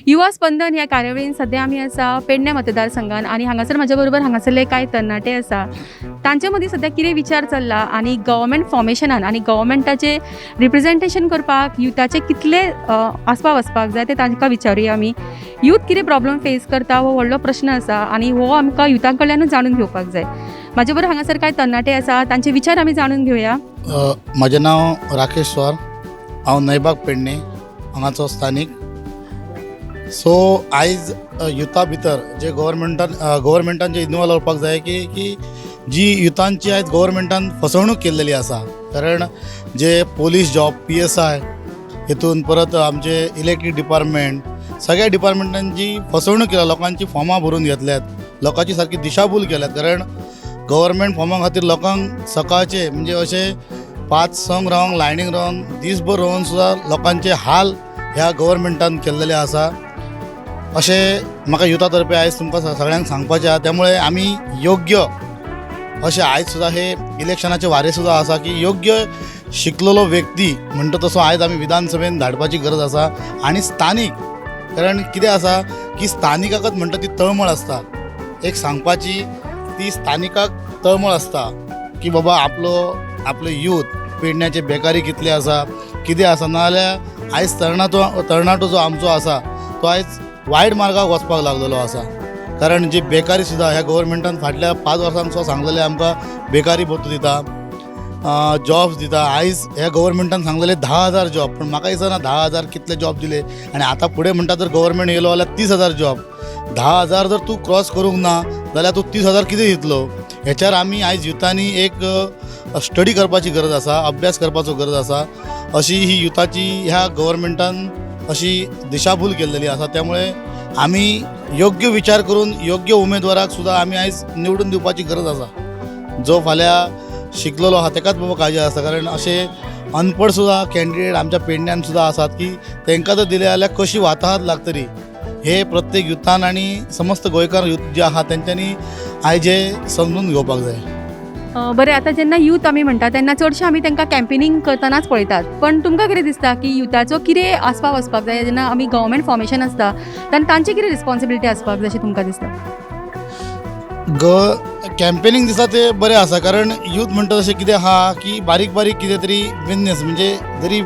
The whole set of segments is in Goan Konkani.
युवा स्पंदन ह्या कार्यावळीन सद्या आमी आसा पेडणे मतदारसंघान आनी हांगासर म्हाज्या बरोबर हांगासरले कांय तरणाटे आसा. तांचे मदीं सद्या कितें विचार चल्ला आनी गव्हर्मेंट फॉर्मेशनान आनी गव्हर्मेंटाचें रिप्रेजेंटेशन करपाक युथाचे कितले आसपाव आसपाक जाय ते तांकां विचारुया आमी. यूथ कितें प्रॉब्लम फेस करता हो व्हडलो प्रश्न आसा आनी हो आमकां युथा कडल्यानूच जाणून घेवपाक जाय. म्हाजे बरोबर हांगासर कांय तरणाटे आसा, तांचे विचार आमी जाणून घेवया. म्हजें नांव राकेश स्वार, हांव नयबाग पेडणे हांगाचो स्थानीक. सो आयज युथा भितर जे गव्हर्मेंटान गव्हर्मेंटान जे इनवॉल्व जावपाक जाय की की जी युथांची आयज गव्हर्मेंटान फसवणूक केल्लेली आसा. कारण जे पोलीस जॉब, PSI, हितून परत आमचे इलेक्ट्रीक डिपार्टमेंट, सगळ्या डिपार्टमेंटान जी फसवणूक केल्या, लोकांची फॉर्मां भरून घेतल्यात, लोकांची सारकी दिशाभूल केल्यात. कारण गव्हर्मेंट फॉर्मा खातीर लोकांक सकाळचे म्हणजे अशें 5-6 रावंक लायनीक रावन दीसभर रावन सुद्दां लोकांचे हाल ह्या गव्हर्मेंटान केल्लेले आसा. अशें म्हाका युथा तर्फे आयज तुमकां सगळ्यांक सांगपाचें आहा. त्यामुळे आमी योग्य अशें आयज सुद्दां हे इलेक्शनाचे वारें सुद्दां आसा की योग्य शिकलेलो व्यक्ती म्हणटा तसो आयज आमी विधानसभेन धाडपाची गरज आसा. आनी स्थानीक, कारण कितें आसा की स्थानिकाकच म्हणटा ती तळमळ आसता, एक सांगपाची ती स्थानिकाक तळमळ आसता की बाबा आपलो आपलो यूथ पेडण्याचे बेकारी कितले आसा, कितें आसा. नाजाल्यार आयज तरणाटो जो आमचो आसा तो आयज वायट मार्गाक वचपाक लागलेलो आसा. कारण जी बेकारी सुद्दां ह्या गव्हर्मेंटान फाटल्या 5 वर्सांक सुद्दां सांगलेलें आमकां बेकारी भत्तो दिता, जॉब्स दिता. आयज ह्या गव्हर्मेंटान सांगलेले 10,000 जॉब, पूण म्हाका दिसना 10,000 कितले जॉब दिले. आनी आतां फुडें म्हणटा जर गव्हर्मेंट येयलो जाल्यार 30,000 जॉब, 10,000 जर तूं क्रॉस करूंक ना जाल्यार तूं 30,000 कितें दितलो. हेच्यार आमी आयज युथांनी एक स्टडी करपाची गरज आसा, अभ्यास करपाचो गरज आसा. अशी ही युथाची ह्या गव्हर्मेंटान अशी दिशाभूल केल्लेली आसा. त्यामुळे आमी योग्य विचार करून योग्य उमेदवाराक सुद्दां आमी आयज निवडून दिवपाची गरज आसा. जो फाल्यां शिकलेलो आहा तेकाच बाबा काळजी आसा. कारण अशे अनपड सुद्दां कॅन्डिडेट आमच्या पेडण्यान सुद्दां आसात की तेंकां जर दिलें जाल्यार कशी वाताहत लागतली हे प्रत्येक युथान आनी समस्त गोंयकार यूथ जे आहा तेंच्यांनी आयज हें समजून घेवपाक जाय. बरें, आतां जेन्ना यूथ आमी म्हणटा तेन्ना चडशें आमी तांकां कॅम्पेनींग करतनाच पळयतात, पण तुमकां कितें दिसता की युथाचो कितें आसपाव आसपाक जाय जेन्ना आमी गव्हर्मेंट फॉर्मेशन आसता तेन्ना तांची कितें रिस्पॉन्सिबिलिटी आसपाक जाय अशें तुमकां दिसता? कॅम्पेनींग दिसा ते बरें आसा. कारण यूथ म्हणटा तशें कितें आहा की बारीक बारीक कितें तरी बिजनेस म्हणजे जरी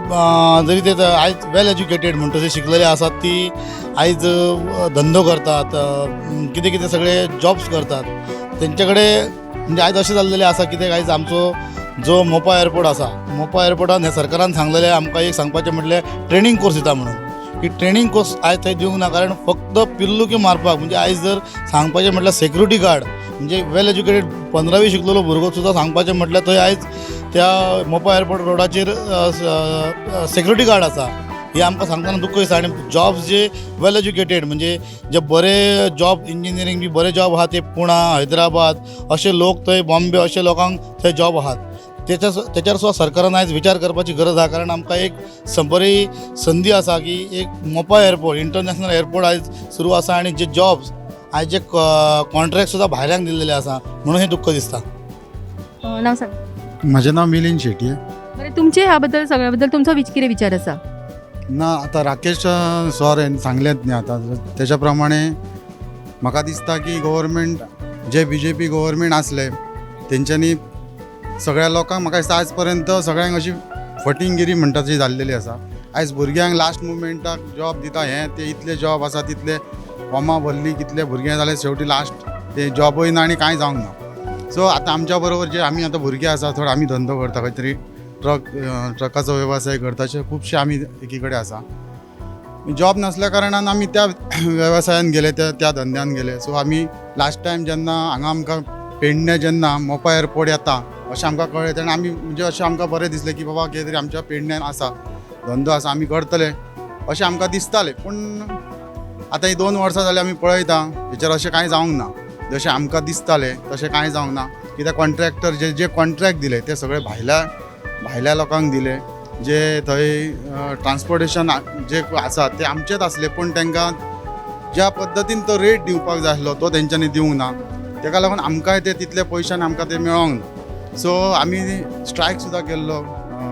जरी ते आयज वेल एज्युकेटेड म्हणटा तशें शिकलेले आसात ती आयज धंदो करतात, कितें कितें सगळे जॉब्स करतात. तेंचे कडेन म्हणजे आयज अशें जाल्लेलें आसा कित्याक आयज आमचो जो मोपा एअरपोर्ट आसा, मोपा एअरपोर्टान हे सरकारान सांगलेलें आमकां एक सांगपाचें म्हटल्यार ट्रेनींग कोर्स दिता म्हणून, की ट्रेनींग कोर्स आयज थंय दिवंक ना. कारण फक्त पिल्लुकी मारपाक म्हणजे आयज जर सांगपाचें म्हटल्यार सेक्युरिटी गार्ड म्हणजे वेल एज्युकेटेड 15वी शिकलेलो भुरगो सुद्दां सांगपाचें म्हटल्यार थंय आयज त्या मोपा एअरपोर्ट रोडाचेर सेक्युरिटी गार्ड आसा. हे आमकां सांगतना दुख्ख दिसता. आनी जॉब्स जे वेल एज्युकेटेड म्हणजे जे बरे जॉब इंजिनियरींग बी बरे जॉब आहा ते पुणा, हैदराबाद अशे लोक थंय, बॉम्बे अशे लोकांक थंय जॉब आहात. तेच्यार सुद्दां सरकारान आयज विचार करपाची गरज आहा. कारण आमकां एक बरी संदी आसा की एक मोपा एअरपोर्ट, इंटरनॅशनल एअरपोर्ट आयज सुरू आसा आनी जे जॉब्स आयज जे कॉन्ट्रॅक्ट सुद्दां भायल्यांक दिल्लेले आसा म्हणून हें दुख्ख दिसता. नांव सांग. म्हजें नांव मिलिंद शेट्ये. बरें, तुमचे ह्या बद्दल सगळ्या बद्दल तुमचो कितें विचार आसा? ना आतां राकेश सर हें सांगलेंच न्ही, आतां तेच्या प्रमाणे म्हाका दिसता की गव्हर्मेंट जे BJP government आसले तेंच्यांनी सगळ्या लोकांक म्हाका दिसता आयज पर्यंत सगळ्यांक अशी फटींगिरी म्हणटा ती जाल्लेली आसा. आयज भुरग्यांक लास्ट मुमेंटाक जॉब दिता, हें ते इतले जॉब आसा तितले फॉर्मां भरलीं कितले भुरगे जाले शेवटी लास्ट ते जॉबूय ना आनी कांय जावंक ना. सो आतां आमच्या बरोबर जे आमी आतां भुरगे आसा थोडे आमी धंदो करता, खंय तरी ट्रकाचो वेवसाय करता, अशे खुबशे आमी एकी कडेन आसा. जॉब नासल्या कारणान आमी त्या वेवसायान गेले, त्या धंद्यान गेले. सो आमी लास्ट टायम जेन्ना हांगा आमकां पेडणे जेन्ना मोपा एअरपोर्ट येता अशें आमकां कळ्ळें तेन्ना आमी म्हणजे अशें आमकां बरें दिसलें की बाबा कितें तरी आमच्या पेडण्यान आसा, धंदो आसा, आमी करतले अशें आमकां दिसतालें. पूण आतां ही 2 वर्सां जालीं आमी पळयता हेचेर अशें कांय जावंक ना, जशें आमकां दिसतालें तशें कांय जावंक ना. कित्याक कॉन्ट्रॅक्टर जे कॉन्ट्रॅक्ट दिले ते सगळे भायल्या लोकांक दिले, जे थंय ट्रान्सपोर्टेशन जे आसा ते आमचेच आसले, पूण तांकां ज्या पद्दतीन तो रेट दिवपाक जाय आसलो तो तेंच्यांनी दिवंक ना. तेका लागून आमकांय ते तितले पयशान आमकां ते मेळोंक ना. सो आमी स्ट्रायक सुद्दां केल्लो.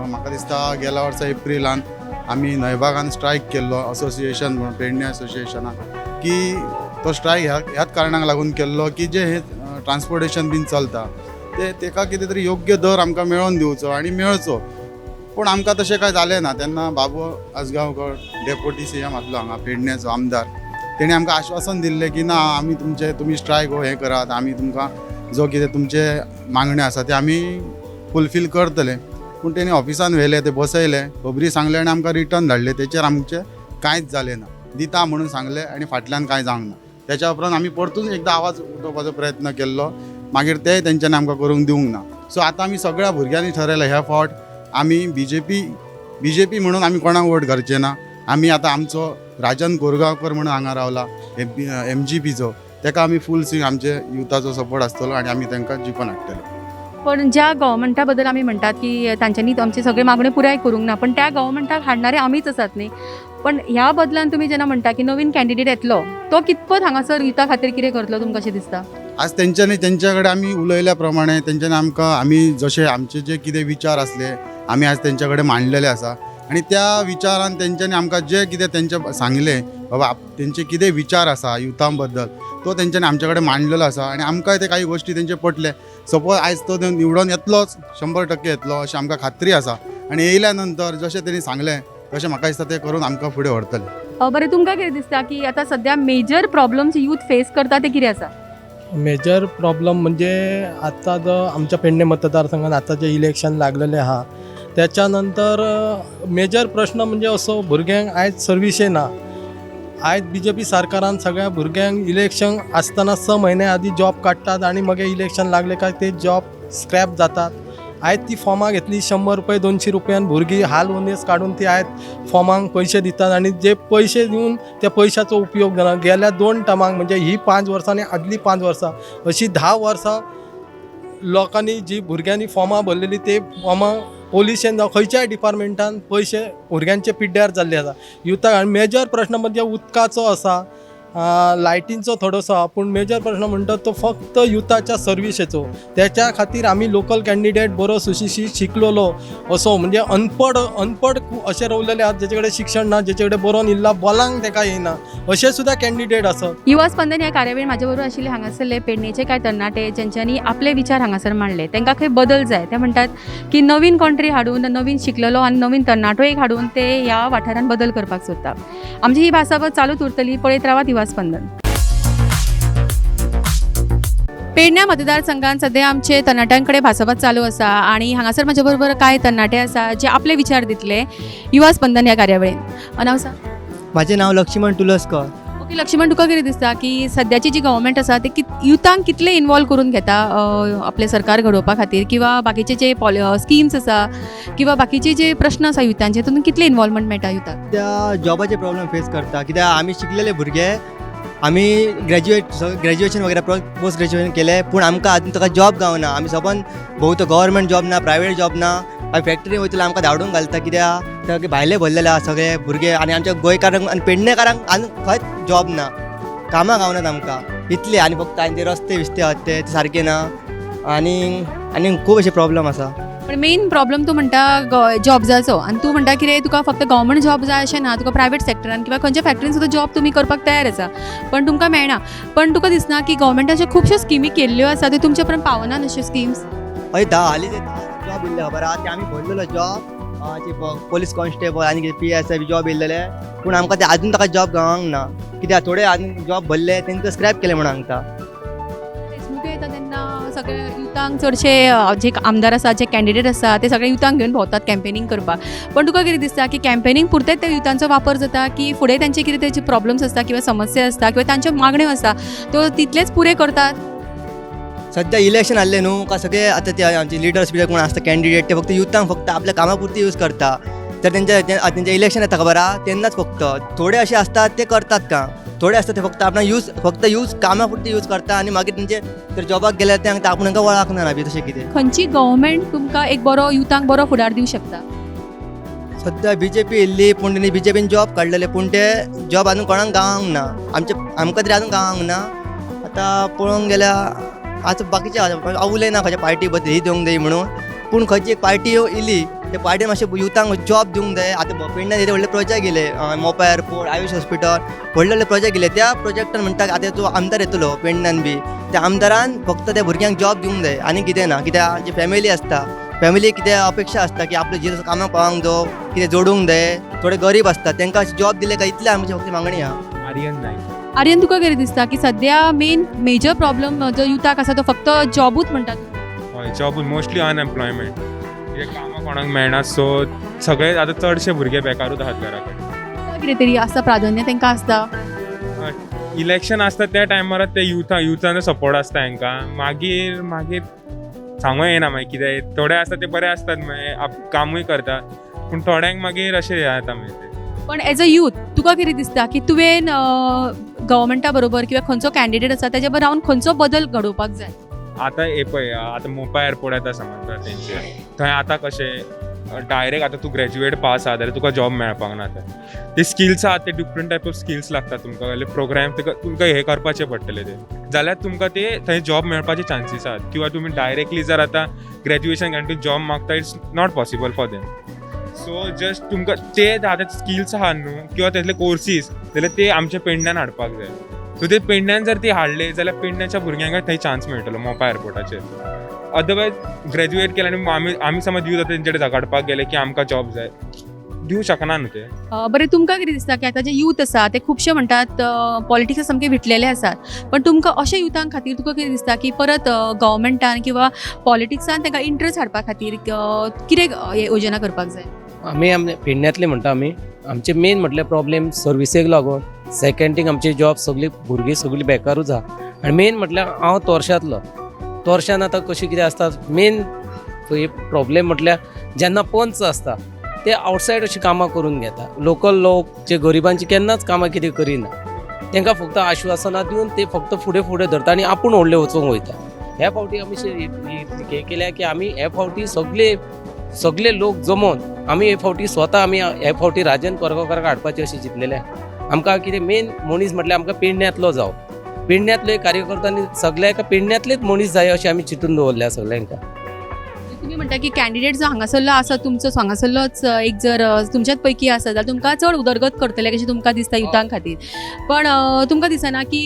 म्हाका दिसता गेल्या वर्सा एप्रिलान आमी न्हयबागान स्ट्रायक केल्लो असोसिएशन म्हणून पेडणे असोसिएशनान, की तो स्ट्रायक ह्याच कारणाक लागून केल्लो की जे हे ट्रान्सपोर्टेशन बीन चलता ते तेका कितें तरी योग्य दर आमकां मेळोवन दिवचो आनी मेळचो. पूण आमकां तशें कांय जालें ना. तेन्ना बाबू आजगांवकर डेप्युटी सीएम आसलो हांगा पेडण्याचो आमदार, तेणी आमकां आश्वासन दिल्लें की ना आमी तुमचे तुमी स्ट्रायक हो हें करात, आमी तुमकां जो कितें तुमचे मागण्यो आसा ते आमी फुलफील करतले. पूण तेणी ऑफिसान व्हेले, ते बसयले, खबरी सांगले आनी आमकां रिटर्न धाडले. तेचेर आमचें कांयच जालें ना. दिता म्हणून सांगलें आनी फाटल्यान कांय जावंक ना. तेच्या उपरांत आमी परतून एकदां आवाज उठोवपाचो प्रयत्न केल्लो, मागीर तेय तेंच्यांनी आमकां करूंक दिवंक ना. सो आतां आमी सगळ्या भुरग्यांनी ठरयलें ह्या फावट आमी बीजेपी म्हणून आमी कोणाक वोट घालचे ना. आमी आतां आमचो राजन कोरगांवकर म्हणून हांगा रावला एमजीपीचो, तेका आमी फूल स्विंग आमचे युथाचो सपोर्ट आसतलो आनी आमी तांकां जिखोवन हाडटले. पण ज्या गव्हर्मेंटा बद्दल आमी म्हणटात की तांच्यांनी आमचे सगळे मागण्यो पुराय करूंक ना, पण त्या गव्हर्मेंटाक हाडणारे आमीच आसात न्ही. पण ह्या बदलान तुमी जेन्ना म्हणटा की नवीन कॅन्डिडेट येतलो तो कितपत हांगासर युथा खातीर कितें करतलो तुमकां अशें दिसता? आज तेंच्यांनी तेंच्या कडेन आमी उलयल्या प्रमाणे तेंच्यांनी आमकां आमी जशे आमचे जे कितें विचार आसले आमी आज तेंच्या कडेन मांडलेले आसा आनी त्या विचारान तेंच्यांनी आमकां जे कितें तेंचे सांगलें बाबा तेंचे कितें विचार आसा युथां बद्दल तो तेंच्यांनी आमचे कडेन मांडलेलो आसा आनी आमकांय ते काही गोश्टी तेंचे पटले. सपोज आयज तो निवडून येतलोच, 100% येतलो अशें आमकां खात्री आसा आनी येयल्या नंतर जशें तेणी सांगलें तशें म्हाका दिसता ते करून आमकां फुडें व्हरतले. बरें, तुमकां कितें दिसता की आतां सद्या मेजर प्रॉब्लम जे यूथ फेस करता ते कितें आसा? मेजर प्रॉब्लम म्हणजे आत्ता जो आमच्या पेडणे मतदारसंघात आता जे इलेक्शन लागलेले आहा त्याच्यानंतर मेजर प्रश्न म्हणजे असो भुरग्यांक आयज सर्विसय ना. आयज बीजेपी सरकारान सगळ्या भुरग्यांक इलेक्शन आसतना 6 म्हयने आदी जॉब काडटात आनी मागीर इलेक्शन लागले काय ते जॉब स्क्रॅप जातात. आयज ती फॉर्मां घेतली 100 रुपये 200 रुपयान भुरगीं हाल उनेस काडून ती आयज फॉर्मांक पयशे दितात आनी जे पयशे दिवन त्या पयशाचो उपयोग जाना. गेल्या 2 टर्मांक म्हणजे ही 5 वर्सां आनी आदली 5 वर्सां अशी 10 वर्सां लोकांनी जी भुरग्यांनी फॉर्मां भरलेली ते फॉर्मां पोलिशेन जावं खंयच्याय डिपार्टमेंटान पयशे भुरग्यांचे पिड्ड्यार जाल्ले आसा युथाक. आनी मेजर प्रश्न म्हणजे उदकाचो आसा, लायटींचो थोडोसो आहा, पूण मेजर प्रश्न म्हणटा तो फक्त युथाच्या सर्विसेचो. त्याच्या खातीर आमी लोकल कॅन्डिडेट बरो सुशिक्षीत शिकलेलो असो म्हणजे अनपड अनपड अशे रवलेले आहात जेचे कडेन शिक्षण ना, जेचे कडेन बरोवन इल्ला बोलांक तेका येयना अशे सुद्दां कॅन्डिडेट आसत. युवा स्पंदन ह्या कार्यावळीन म्हाजे बरोबर आशिल्ले हांगासरले पेडणेचे कांय तरणाटे जेंच्यांनी आपले विचार हांगासर मांडले. तांकां खंय बदल जाय, ते म्हणटात की नवीन कोण तरी हाडून, नवीन शिकलेलो आनी नवीन तरणाटो एक हाडून ते ह्या वाठारान बदल करपाक सोदता. आमची ही भासाभास चालूच उरतली. पळयत रावात युवा स्पंदन. पेडण्या मतदारसंघात सध्या आमचे तरणाट्यां कडेन भासाभास चालू आसा आनी हांगासर म्हाजे बरोबर कांय तरणाटे आसा जे आपले विचार दितले युवा स्पंदन ह्या कार्यावळीन. नांव सांग. माझे नाव लक्ष्मण तुलस्कर. ओके लक्ष्मण, तुका कितें दिसता की सद्याची जी गव्हर्मेंट आसा ते युथांक कितले इन्वॉल्व करून घेता आपलें सरकार घडोवपा खातीर, किंवा बाकीचे जे स्किम्स आसा किंवा बाकीचे जे प्रश्न आसा युथांचे तातूंत कितले इन्वॉल्वमेंट मेळटा युथाक? त्या जॉबाचे प्रॉब्लेम फेस करता कित्याक आमी शिकलेले भुरगे, आमी ग्रॅज्युएशन वगैरे पोस्ट ग्रॅज्युएशन केलें, पूण आमकां आजून ताका जॉब गावना. आमी सबंद भोवतो गव्हर्मेंट जॉब ना, प्रायवेट जॉब ना. आमी फॅक्टरी वयतले आमकां धाडून घालता कित्याक सगळे भायले भरलेले आसा सगळे भुरगे आनी आमच्या गोंयकारांक आनी पेडणेकारांक आनी खंयच जॉब ना, कामां गावनात आमकां इतले. आनी फक्त आनी ते रस्ते बिस्ते आहात ते सारके ना आनी आनी खूब अशे प्रॉब्लम आसा. पण मेन प्रॉब्लम तूं म्हणटा जॉब्साचो, आनी तूं म्हणटा कितें तुका फक्त गव्हर्मेंट जॉब जाय अशें ना, तुका प्रायवेट सेक्टरान किंवा खंयच्या फॅक्टरीन सुद्दां जॉब तुमी करपाक तयार आसा, पण तुमकां मेळना. पण तुका दिसना की गव्हर्मेंटाच्यो खुबश्यो स्किमी केल्ल्यो आसा त्यो तुमचे पर्यंत पावना अश्यो स्किम्स? हय, 10 हालींच 10 जॉब येयल्ले खबर आहा, ते आमी भरलेलो जॉब पोलीस कॉन्स्टेबल आनी कितें PSI B job येयल्लेले, पूण आमकां ते आजून ताका जॉब गावंक ना कित्याक थोडे आजून जॉब भरले तेंकां स्क्रॅप केले म्हणून सांगता. वेंचणुको येता तेन्ना सगळे युथांक चडशे जे आमदार आसा, जे कॅन्डिडेट आसा ते सगळे युथांक घेवन भोंवतात कॅम्पेनींग करपाक. पण तुका कितें दिसता की कॅम्पेनींग पुरतेच त्या युथांचो वापर जाता की फुडें तेंचे कितें तेचे प्रॉब्लम्स आसता किंवा समस्या आसता किंवा तांच्यो मागण्यो आसता त्यो तितलेच पुरे करतात? सध्या इलेक्शन आसलें न्हू का सगळे आतां ते आमचे लिडर्स बिडर कोण आसता कॅन्डिडेट ते फक्त युथांक फक्त आपल्या कामा पुरती यूज करता. तर तेंच्या इलेक्शन येता खबर आहा तेन्नाच फक्त थोडे अशे आसतात ते करतात काम, थोडे आसतात ते फक्त आपणाक यूज फक्त यूज कामा पुरती यूज करता आनी मागीर तेंचे तर जॉबाक गेल्यार ते सांगता आपूण तांकां वळखना बी तशें कितें. खंयची गव्हर्मेंट तुमकां एक बरो युथांक बरो फुडार दिवंक शकता? सद्या बी जे पी येयल्ली, पूण तेणी बी जे पीन जॉब काडलेले, पूण ते जॉब आजून कोणाक गावंक ना. आमचे आमकां तरी आजून गावंक ना. आतां पळोवंक गेल्यार आतां बाकीचे हांव उलयना खंयच्या पार्टी बद्दल ही दिवंक जाय म्हणून, पूण खंयची एक पार्टी येयली त्या पार्टीन मातशें युथांक जॉब दिवंक जाय. आतां पेडण्यान येदे व्हडले प्रोजेक्ट येयले, मोपा एअरपोर्ट, आयुश हॉस्पिटल, व्हडले व्हडले प्रोजेक्ट येयले. त्या प्रोजेक्टान म्हणटा आतां जो आमदार येतलो पेडण्यान बी, त्या आमदारान फक्त त्या भुरग्यांक जॉब दिवंक जाय आनी कितें ना. कित्याक जी फॅमिली आसता, फॅमिली कितें अपेक्षा आसता की आपले जिरो कामाक पावंक जावं, कितें जोडूंक जाय. थोडे गरीब आसता, तांकां जॉब दिले काय इतलें आमची फक्त मागणी आहा. आर्यन नायक. आर्यन, तुका कितें दिसता की सद्या मेन मेजर प्रॉब्लम जो युथाक आसा तो फक्त जॉबूच म्हणटा तूं? हय, जॉब मोस्टली अनएम्प्लॉयमेंट, कित्याक कामां कोणाक मेळना. सो सगळे आतां चडशे भुरगे बेकारूच आहात घरा कडेन. कितें तरी आसता प्राधान्य तांकां आसता. इलेक्शन आसता त्या टायमार ते युथांचो सपोर्ट आसता हांकां. मागीर मागीर सांगू येना मागीर कितें. थोडे आसता ते बरे आसतात, मागीर कामूय करता, पूण थोड्यांक मागीर अशें हें जाता मागीर ते. पण एज अ यूथ तुका कितें दिसता की तुवें गव्हर्मेंटा बरोबर किंवा खंयचो कॅन्डिडेट आसा ताच्या बरोबर रावन खंयचो बदल घडोवपाक जाय? आतां हे पळय, आतां मोपा एअरपोर्ट येता समज तर तेंचे थंय आतां कशें डायरेक्ट आतां तूं ग्रॅज्युएट पास आहा जाल्यार तुका जॉब मेळपाक ना. आतां ते स्किल्स आहा ते डिफरंट टायप ऑफ स्किल्स लागता तुमकां, जाल्यार प्रोग्राम तुका तुमकां हे करपाचे पडटले ते, जाल्यार तुमकां ते थंय जॉब मेळपाचे चान्सीस आहात. किंवा तुमी डायरेक्टली जर आतां ग्रॅज्युएशन काडून जॉब मागता, it's not possible for them. So just तुमकां ते आतां स्किल्स आहा न्हू किंवा तेतले कोर्सीस जाल्यार ते आमच्या पेडण्यान हाडपाक जाय. सो ते पेडण्यान जर ते हाडले जाल्यार पेडण्याच्या भुरग्यांक थंय चान्स मेळटलो मोपा एअरपोर्टाचेर. अदरवायज ग्रॅज्युएट केले आनी आमी समज यूथ आतां तेंचे कडेन झगडपाक गेले की आमकां जॉब जाय, दिवं शकना न्हू ते. बरें, तुमकां कितें दिसता की आतां जे यूथ आसा ते खुबशे म्हणटात पॉलिटिक्स सामके विटलेले आसात, पण तुमकां अशे युथां खातीर तुका कितें दिसता की परत गव्हर्मेंटान किंवा पॉलिटिक्सान तांकां इंट्रस्ट हाडपा खातीर कितें योजना करपाक जाय? आमी आमचे पेडण्यांतले म्हणटा, आमी आमचे मेन म्हटल्यार प्रॉब्लेम सर्विसेक लागून, सेकंड थींग आमचे जॉब सगळी भुरगीं सगळीं बेकारूच आहा. आनी मेन म्हटल्यार हांव तोरशांतलो, तोरशान आतां कशें कितें आसता, मेन प्रॉब्लेम म्हटल्यार जेन्ना पंच आसता ते आवटसायड अशीं कामां करून घेता. लोकल लोक जे गरिबांची केन्नाच कामां कितें करिना, तांकां फक्त आश्वासनां दिवन ते फक्त फुडें फुडें धरता आनी आपूण व्हडले वचूंक वयता. ह्या फावटी आमी हें केल्या की आमी हे फावटी सगळे सगळे लोक जमोवन आमी हे फावटी स्वता आमी हे फावटी राजन कोरगांवकाराक हाडपाचें अशें चिंतलेलें. आमकां कितें मेन मनीस म्हटल्यार आमकां पेडण्यांतलो जावं, पेडण्यांतलो एक कार्यकर्तो सगळ्या एका पेडण्यांतलेच मनीस जाय अशें आमी चिंतून दवरल्या सगळ्यांक. तुमी म्हणटा की कॅन्डिडेट जो हांगासरलो आसा तुमचो हांगासरलोच एक जर तुमच्याच पैकी आसा जाल्यार तुमकां चड उदरगत करतले कशें तुमकां दिसता युथां खातीर. पण तुमकां दिसना की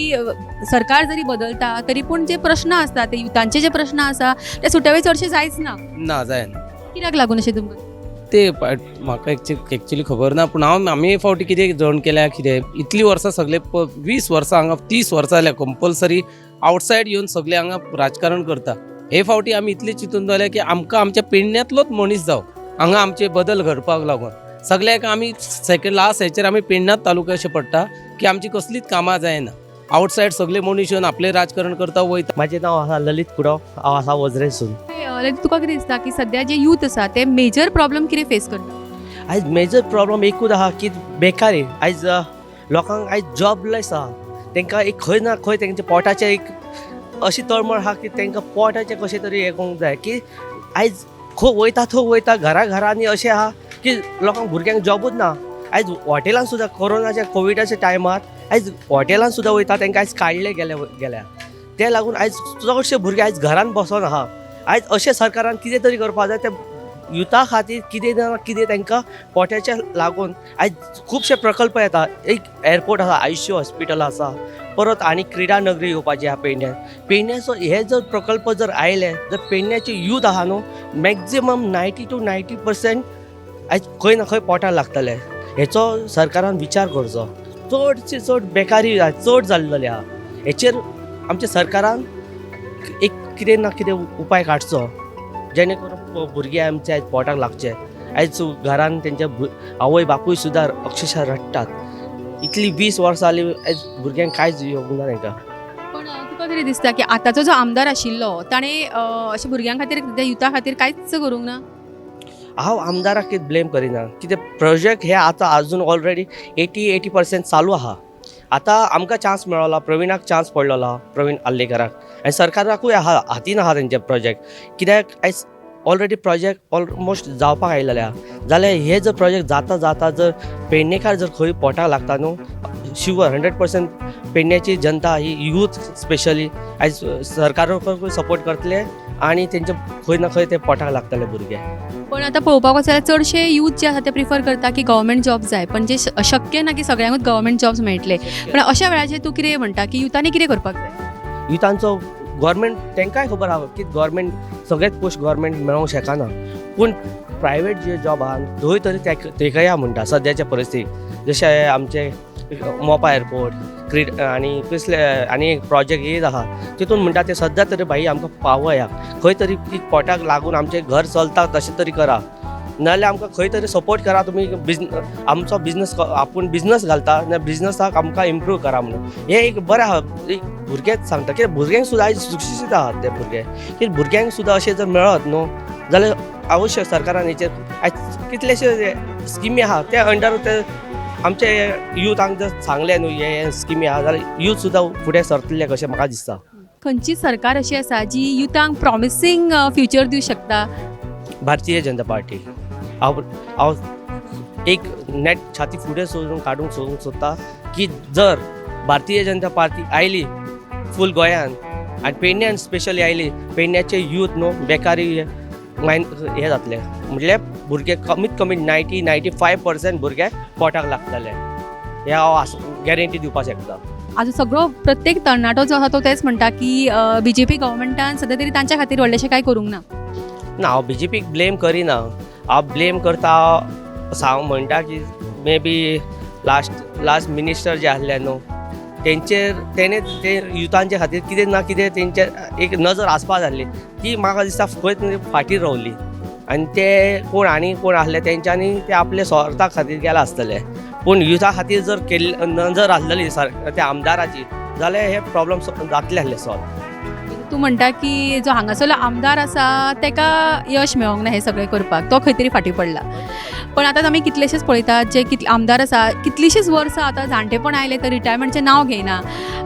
सरकार जरी बदलता तरी पूण जे प्रश्न आसता ते युथांचे जे प्रश्न आसा ते सुटावे चडशे जायच ना? ना, जायना. कित्याक लागून अशें तुमकां? ते म्हाका एक्चुली खबर ना, पूण हांव आमी हे फावटी कितें जण केल्या कितें इतलीं वर्सां सगळे 20 वर्सां हांगा 30 वर्सां जाल्या कंपल्सरी आवटसायड येवन सगळे हांगा राजकारण करता. हे फावटी आमी इतलें चिंतून दवरलें की आमकां आमच्या पेडण्यांतलोच मनीस जावं हांगा आमचे बदल घडपाक लागून सगळ्याक आमी सेकंड लास्ट हेचेर आमी पेडण्यात तालुका अशें पडटा की आमची कसलीच कामां जायना, आवटसायड सगळे मनीस येवन आपलें राजकारण करता वयता. म्हाजें नांव आसा ललीत कुडव, हांव आसा वजरेसून. लायक तुका कितें दिसता की सद्या जे यूथ आसा ते मेजर प्रॉब्लम कितें फेस करता? आयज मेजर प्रॉब्लम एकूच आहा की बेकारी. आयज लोकांक आयज जॉबलेस आहा, तांकां एक खंय ना खंय तेंच्या पोटाचें एक अशी तळमळ आहा की तांकां पोटाचें कशें तरी हें करूंक जाय की आयज खंय वयता थंय वयता घरा घरांनी अशें आहा की लोकांक भुरग्यांक जॉबूच ना. आयज हॉटेलान सुद्दां कोरोनाच्या कोविडाच्या टायमार आयज हॉटेलान सुद्दां वयता तांकां आयज काडले गेले गेल्या, ते लागून आयज चडशे भुरगे आयज घरान बसोन आहा. आयज अशें सरकारान कितें तरी करपाक जाय ते युथा खातीर, कितें ना कितें तांकां पोटाच्या लागून. आयज खुबशे प्रकल्प येता, एक एअरपोर्ट आसा, आयुष्य हॉस्पिटल आसा, परत आनी क्रिडा नगरी येवपाची आहा पेडण्यान. पेडण्याचो हे जर प्रकल्प जर आयले जर पेडण्याचे यूथ आहा न्हू मॅक्झिमम 90 to 90% आयज खंय ना खंय पोटाक लागतले. हेचो सरकारान विचार करचो. चडशे चड बेकारी चड जाल्लेली आहा, हेचेर आमच्या सरकारान एक कितें ना कितें उपाय काडचो जेणे करून भुरगे आमचे आयज पोटाक लागचे. आयज घरान तेंच्या आवय बापूय सुद्दां अक्षरशा रडटात, इतली 20 वर्सां जाली आयज भुरग्यांक कांयच येवंक ना तांकां. पण तुका कितें दिसता की आतांचो जो आमदार आशिल्लो ताणें अशें भुरग्यां खातीर युथा खातीर कांयच करूंक ना? हांव आमदाराक कितें ब्लेम करिना, कितें प्रोजेक्ट हे आतां आजून ऑलरेडी 80% चालू आहा. आतां आमकां चान्स मेळोला, प्रवीणाक चान्स पडलेलो आहा, प्रवीण आर्लेकराक, आनी सरकाराकूय आहा हातीन आहा तेंचे प्रोजेक्ट. कित्याक आयज ऑलरेडी प्रोजेक्ट ऑलमोस्ट जावपाक आयलेले आहा जाल्यार हे जर प्रोजेक्ट जाता जाता जर पेडणेकार जर खंय पोटाक लागता न्हू, शुअर 100% पेडण्याची जनता ही यूथ स्पेशली आयज सरकाराकूय सपोर्ट करतले आनी तेंचे खंय ना खंय ते पोटाक लागतले भुरगे. पण आतां पळोवपाक वचत जाल्यार चडशे यूथ जे आसा ते प्रिफर करता की गव्हर्मेंट जॉब जाय, पण जे शक्य ना की सगळ्यांकूच गव्हर्मेंट जॉब्स मेळटले. पण अशा वेळाचेर तूं कितें म्हणटा की युथांनी कितें करपाक जाय? युथांचो गव्हर्मेंट तांकांय खबर आहा की गव्हर्मेंट सगळेच पोस्ट गव्हर्मेंट मेळोंक शकना, पूण प्रायवेट जे जॉब आहा थंय तरी तेकया म्हणटा सद्याच्या परिस्थितीक, जशें आमचे मोपा एअरपोर्ट क्रीड आनी कसले आनी एक प्रोजेक्ट येयत आहा तितून म्हणटा ते सद्या तरी भाई आमकां पावया खंय तरी एक पोटाक लागून आमचें घर चलता तशें तरी करा, नाजाल्यार आमकां खंय तरी सपोर्ट करा तुमी आमचो बिजनस आपूण बिजनस घालता ना बिजनसाक आमकां इम्प्रूव करा म्हणून. हें एक बरें आहा, एक भुरगेच सांगता कित्याक भुरग्यांक सुद्दां आयज सुशिक्षीत आहात ते भुरगे, की भुरग्यांक सुद्दां अशें जर मेळत न्हू जाल्यार अवश्य सरकारान हेचेर आयज कितलेशे स्किमी आहा ते अंडर ते आमचे युथांक जर सांगलें न्हू हे स्किमी आहा जाल्यार यूथ सुद्दां फुडें सरतले कशें म्हाका दिसता. खंयची सरकार अशी आसा जी युथांक प्रॉमिसींग फ्युचर दिवंक शकता? भारतीय जनता पार्टी. हांव हांव एक नेट छाती फुडें सरून काडूंक सोदूंक सोदता की जर भारतीय जनता पार्टी आयली फूल गोंयान आनी पेडण्यान स्पेशली आयली, पेडण्याचे यूथ न्हू बेकारी मायन हें जातलें, म्हटल्यार भुरगे कमीत कमी 90-95% भुरगे पोटाक लागतले, हें हांव गॅरंटी दिवपाक शकता. आतां सगळो प्रत्येक तरणाटो जो आसा तो तेच म्हणटा की बीजेपी गव्हर्मेंटान सद्या तरी तांच्या खातीर व्हडलेशें कांय करूंक ना. ना, हांव बीजेपीक ब्लेम करिना, हांव ब्लेम करता हांव म्हणटा की may be last minister जे आसले न्हू तेंचेर तेणे ते युथांचे खातीर कितें ना कितें तेंचेर एक नजर आसपा जाय आसली, ती म्हाका दिसता खंय फाटीं रावली आनी ते कोण आनी कोण आसले तेंच्यांनी ते आपले स्वार्था खातीर गेला आसतले, पूण युथा खातीर जर केल्ले नजर आसलेली त्या आमदाराची जाल्यार हे प्रॉब्लम जातले आसले सॉल्व. तूं म्हणटा की जो हांगासरलो आमदार आसा ताका यश मेळोंक ना हें सगळें करपाक, तो खंय तरी फाटीं पडला. पण आतां आमी कितलेशेच पळयतात जे कितले आमदार आसा कितलींशींच वर्सां आतां जाणटेपण आयलें तर रिटायरमेंटचें नांव घेयना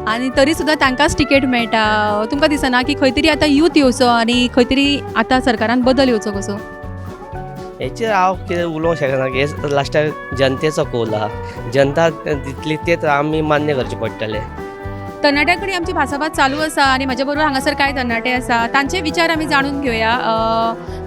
आनी तरी सुद्दां तांकांच तिकेट मेळटा. तुमकां दिसना की खंय तरी आतां यूथ येवचो आनी खंय तरी आतां सरकारान बदल येवचो कसो? हेचेर हांव कितें उलोवंक शकना, हे लास्टाक जनतेचो कौल आहा, जनता दितली तेच आमी मान्य करचें पडटलें. तरणाट्यां कडेन आमची भासाभास चालू आसा आनी म्हज्या बरोबर हांगासर कांय तरणाटे आसा, तांचे विचार आमी जाणून घेवया.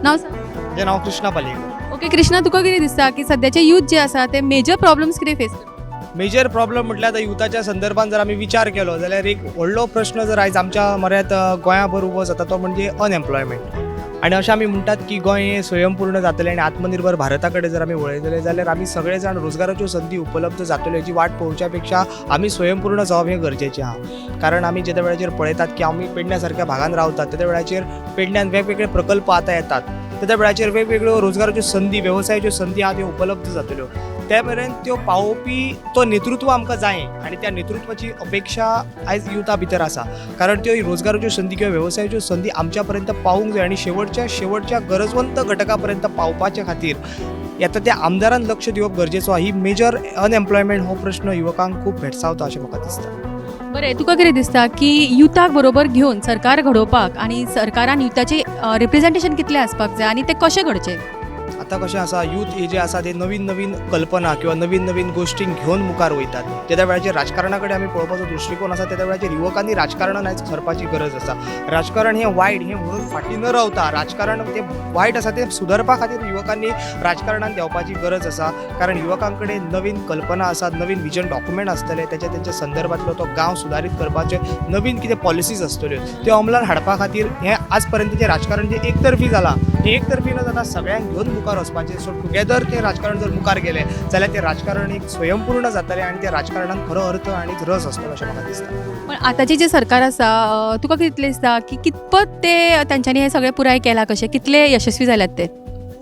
नांव सांग. म्हजें नांव कृष्णा पालयेकर. ओके कृष्णा, तुका कितें दिसता की सद्याचे यूथ जे आसा ते मेजर प्रॉब्लम्स कितें फेस करता? मेजर प्रॉब्लम म्हटल्यार आतां युथाच्या संदर्भात जर आमी विचार केलो जाल्यार एक व्हडलो प्रश्न जर आयज आमच्या म्हऱ्यांत गोंयाभर उबो जाता तो म्हणजे अनएम्प्लॉयमेंट. आनी अशें आमी म्हणटात की गोंय हें स्वयंपूर्ण जातलें आनी आत्मनिर्भर भारता कडेन जर आमी वळयतले जाल्यार आमी सगळे जाण रोजगाराच्यो संदी उपलब्ध जातल्यो हेची वाट पळोवच्या पेक्षा आमी स्वयंपूर्ण जावप हें गरजेचें आहा. कारण आमी जेद्या वेळाचेर पळयतात की आमी पेडण्या सारक्या भागान रावतात तेद्या वेळाचेर पेडण्यान वेगवेगळे प्रकल्प आतां येतात, तेद्या वेळाचेर वेगवेगळ्यो रोजगाराच्यो संदी वेवसायाच्यो संदी आहा त्यो उपलब्ध जातल्यो, त्या मेरेन त्यो पावोवपी तो नेतृत्व आमकां जाय आनी त्या नेतृत्वाची अपेक्षा आयज युथा भितर आसा. कारण त्यो रोजगाराच्यो संदी किंवा वेवसायाच्यो संदी आमच्या पर्यंत पावूंक जाय आनी शेवटच्या शेवटच्या गरजवंत घटका पर्यंत पावपाच्या खातीर येता त्या आमदारान लक्ष दिवप गरजेचो आहा. ही मेजर अनएम्प्लॉयमेंट हो प्रश्न युवकांक खूब भेडसावता अशें म्हाका दिसता. बरें, तुका कितें दिसता की युथाक बरोबर घेवन सरकार घडोवपाक आनी सरकारान युथाचें रिप्रेजेंटेशन कितलें आसपाक जाय आनी तें कशें घडचें? आतां कशें आसा, यूथ हे जे आसा ते नवीन नवीन कल्पना किंवा नवीन नवीन गोश्टींक घेवन मुखार वयतात. तेद्या वेळाचेर राजकारणा कडेन आमी पळोवपाचो दृश्टिकोन आसा तेद्या वेळाचेर युवकांनी राजकारणान आयज सरपाची गरज आसा. राजकारण हें वायट हें म्हणून फाटीं न रावता राजकारण तें वायट आसा तें सुदारपा खातीर युवकांनी राजकारणान देंवपाची गरज आसा. कारण युवकां कडेन नवीन कल्पना आसात, नवीन विजन डॉक्युमेंट आसतले, तेच्या तेंच्या संदर्भांतलो तो गांव सुदारीत करपाचे नवीन कितें पॉलिसीज आसतल्यो त्यो अंमलान हाडपा खातीर हें आज पर्यंतचें राजकारण जें एकतर्फी जालां हें एकतर्फी न जाता सगळ्यांक घेवन मुखार वचपाचें. सो टुगेदर तें राजकारण जर मुखार गेलें जाल्यार तें राजकारण एक स्वयंपूर्ण जातलें आनी त्या राजकारणान खरो अर्थ आनी रस आसतलो अशें म्हाका दिसता. पण आतांचें जें सरकार आसा तुका कितलें दिसता की कितपत ते तांच्यांनी हें सगळें पुराय केलां, कशें कितले यशस्वी जाल्यात ते?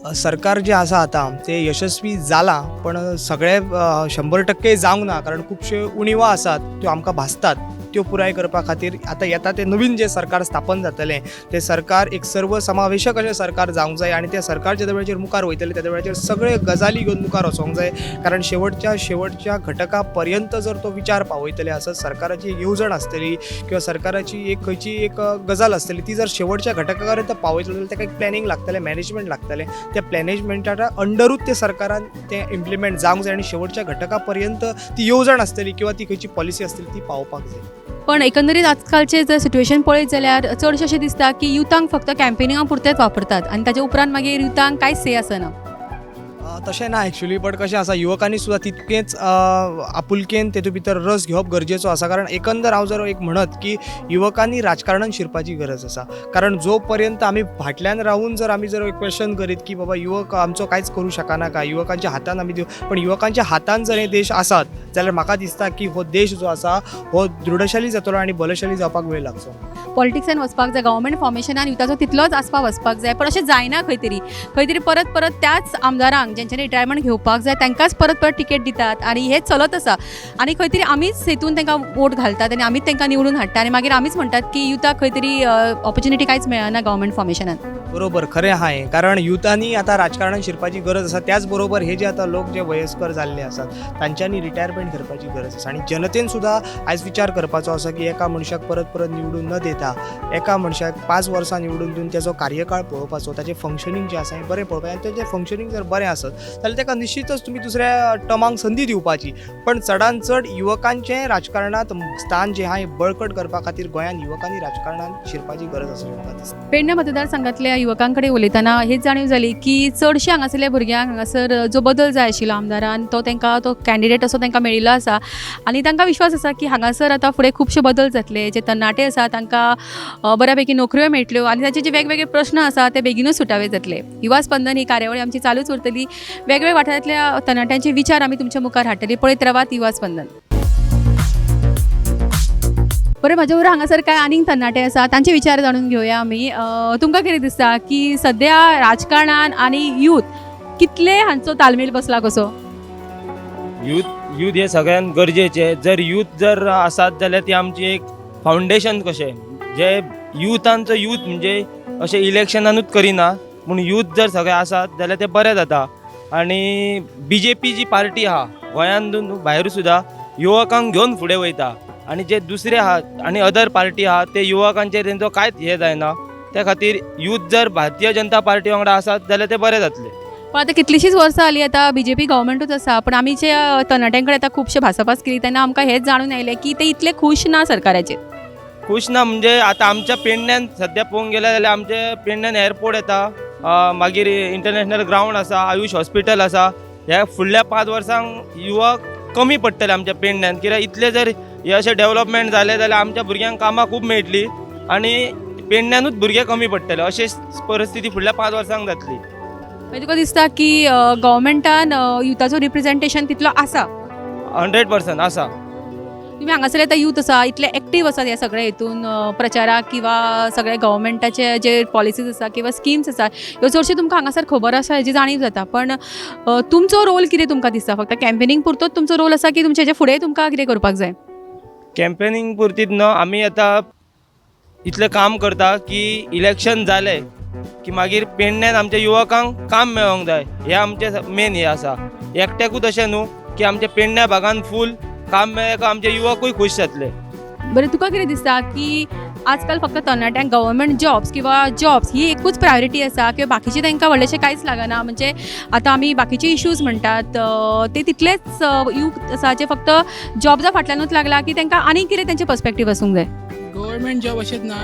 सरकार जें आसा आतां तें यशस्वी जालां, पण सगळें 100% जावंक ना, कारण खुबश्यो उणिवा आसात त्यो आमकां भासतात. त्यो पुराय करपा खातीर आतां येता तें नवीन जें सरकार स्थापन जातलें तें सरकार एक सर्वसमावेशक अशें सरकार जावंक जाय आनी तें सरकार जेन्ना वेळाचेर मुखार वयतलें तेन्ना वेळाचेर सगळे गजाली घेवन मुखार वचोंक जाय, कारण शेवटच्या शेवटच्या घटका पर्यंत जर तो विचार पावयतले आसत, सरकाराची एक येवजण आसतली किंवा सरकाराची एक खंयची एक गजाल आसतली ती जर शेवटच्या घटका पर्यंत पावयतले जाल्यार ताका एक प्लॅनिंग लागतलें, मॅनेजमेंट लागतलें. त्या प्लॅनेजमेंटाच्या अंडरूच तें सरकारान तें इम्प्लिमेंट जावंक जाय आनी शेवटच्या घटका पर्यंत ती येवजण आसतली किंवा ती खंयची पॉलिसी आसतली ती पावोवपाक जाय. पण एकंदरीत आजकालचें जर सिट्युएशन पळयत जाल्यार चडशें अशें दिसता की युथांक फक्त कॅम्पेनिंगा पुरतेच वापरतात आनी ताच्या उपरांत मागीर युथांक कांयच से आसना. तशें ना एक्चुली, बट कशें आसा युवकांनी सुद्दां तितकेंच आपुलकेन तेतूंत भितर रस घेवप गरजेचो आसा, कारण एकंदर हांव जर एक म्हणत की युवकांनी राजकारणान शिरपाची गरज आसा, कारण जो पर्यंत आमी फाटल्यान रावून जर आमी जर एक क्वेश्चन करीत की बाबा युवक आमचो कांयच करूं शकना काय, युवकांच्या हातान आमी दिवं, पण युवकांच्या हातान जर हे देश आसात जाल्यार म्हाका दिसता की हो देश जो आसा हो दृढशाली जातलो आनी बलशाली जावपाक वेळ लागचो. पॉलिटिक्सान वचपाक जाय, गव्हर्मेंट फॉर्मेशनान युथाचो तितलोच आसपाव आसपाक जाय, पण अशें जायना. खंय तरी खंय तरी परत परत त्याच आमदारांक ज्यांच्यानी रिटायरमेंट घेवपाक जाय तांकांच परत परत तिकेट दितात आनी हें चलत आसा आनी खंय तरी आमीच हेतून तांकां वोट घालतात आनी आमीच तांकां निवडून हाडटा आनी मागीर आमीच म्हणटात की युथाक खंय तरी ऑपॉर्च्युनिटी कांयच मेळना गव्हर्मेंट फॉर्मेशनान. बरोबर, खरें आहा हें, कारण युथांनी आतां राजकारणान शिरपाची गरज आसा. त्याच बरोबर हे जे आतां लोक जे वयस्कर जाल्ले आसात तांच्यांनी रिटायरमेंट करपाची गरज आसा आनी जनतेन सुद्दां आयज विचार करपाचो आसा की एका मनशाक परत परत निवडून न दिता एका मनशाक 5 वर्सां निवडून दिवन तेजो कार्यकाळ पळोवपाचो, ताचें फंक्शनींग जें आसा हें बरें पळोवपाचें आनी तेजें फंक्शनींग जर बरें आसत जाल्यार ताका निश्चितच तुमी दुसऱ्या टर्माक संदी दिवपाची. पण चडान चड युवकांचें राजकारणांत स्थान जें आहा हें बळकट करपा खातीर गोंयांत युवकांनी राजकारणांत शिरपाची गरज आसा अशें म्हाका दिसता. पेडणे मतदारसंघातल्या युवकांकडे उलयतना हेच जाणीव जाली की चडशे हांगासरल्या भुरग्यांक हांगासर जो बदल जाय आशिल्लो आमदारान तो तांकां तो कॅन्डिडेट असो तांकां मेळिल्लो आसा आनी तांकां विश्वास आसा की हांगासर आतां फुडें खुबशे बदल जातले, जे तरणाटे आसा तांकां बऱ्या पैकी नोकऱ्यो मेळटल्यो आनी तांचे जे वेगवेगळे प्रश्न आसा ते बेगीनूच सुटावे जातले. युवा स्पंदन ही कार्यावळी आमची चालूच उरतली, वेगवेगळ्या वाठारांतल्या तरणाट्यांचे विचार आमी तुमच्या मुखार हाडटली. पळयत रावात युवा स्पंदन. बरें, म्हाज्या बरोबर हांगासर कांय आनीक तरणाटे आसा तांचे विचार जाणून घेवया आमी. तुमकां कितें दिसता की सद्या राजकारणान आनी यूथ कितले हांचो तालमेल बसला कसो? यूथ यूथ हे सगळ्यांत गरजेचे. जर यूथ जर आसात जाल्यार ती आमची एक फावंडेशन कशें, जे युथांचो यूथ म्हणजे अशें इलेक्शनानूच करिना, पूण यूथ जर सगळे आसात जाल्यार ते बरें जाता. आनी बीजेपी जी पार्टी आहा गोंयांत भायर सुद्दां युवकांक घेवन फुडें वयता आनी जे दुसरे आहा आनी अदर पार्टी आहा ते युवकांचेर तेंचो कांयच हें जायना. त्या खातीर यूथ जर भारतीय जनता पार्टी वांगडा आसात जाल्यार ते बरें जातले. पण आतां कितलींशींच वर्सां जालीं आतां बीजेपी गव्हर्मेंटूच आसा, पण आमी जे तरणाट्यां कडेन आतां खुबशे भासाभास केली तेन्ना आमकां हेंच जाणून आयलें की ते इतले खूश ना सरकाराचेर. खूश ना म्हणजे आतां आमच्या पेडण्यान सद्या पळोवंक गेले जाल्यार आमच्या पेडण्यान एअरपोर्ट येता, मागीर इंटरनॅशनल ग्रावंड आसा, आयुश हॉस्पिटल आसा. ह्या फुडल्या 5 वर्सांक युवक कमी पडटले आमच्या पेडण्यान, कित्याक इतले जर हे अशें डेवलपमेंट जालें जाल्यार आमच्या भुरग्यांक कामां खूब मेळटली आनी पेडण्यानूच भुरगे कमी पडटले. अशें परिस्थिती फुडल्या 5 वर्सांक जातली. मागीर तुका दिसता की गव्हर्मेंटान युथाचो रिप्रेजेंटेशन तितलो आसा? 100% आसा. तुमी हांगासर आतां यूथ आसा इतले एक्टीव आसात ह्या सगळ्या हितून प्रचाराक किंवा सगळे गव्हर्मेंटाचे जे पॉलिसीज आसा किंवा स्किम्स आसा ह्यो चडश्यो तुमकां हांगासर खबर आसा हेजी जाणीव जाता, पण तुमचो रोल कितें तुमकां दिसता? फक्त कॅम्पेनींग पुरतोच तुमचो रोल आसा की तुमच्या हेच्या फुडें तुमकां कितें करपाक जाय? कॅम्पेनींग पुरतीत न्हू, आमी आतां इतलें काम करता की इलेक्शन जालें की मागीर पेडण्यान आमच्या युवकांक काम मेळोंक जाय, हें आमचें मेन हें आसा. एकट्याकूच अशें न्हू की आमच्या पेडण्या भागान फूल काम मेळ्ळें काय आमचे युवकूय खूश जातले. बरें, तुका कितें दिसता की आजकाल फक्त तरणाट्यांक गव्हर्मेंट जॉब्स किंवा जॉब्स ही एकूच प्रायोरिटी आसा किंवा बाकीचे तांकां व्हडलेशें कांयच लागना? म्हणजे आतां आमी बाकीचे इश्यूज म्हणटात ते तितलेच यूथ आसा जे फक्त जॉब्सा फाटल्यानूच लागला की तांकां आनीक कितें तेंचें पर्सपेक्टीव आसूंक जाय? गव्हर्मेंट जॉब अशेंच ना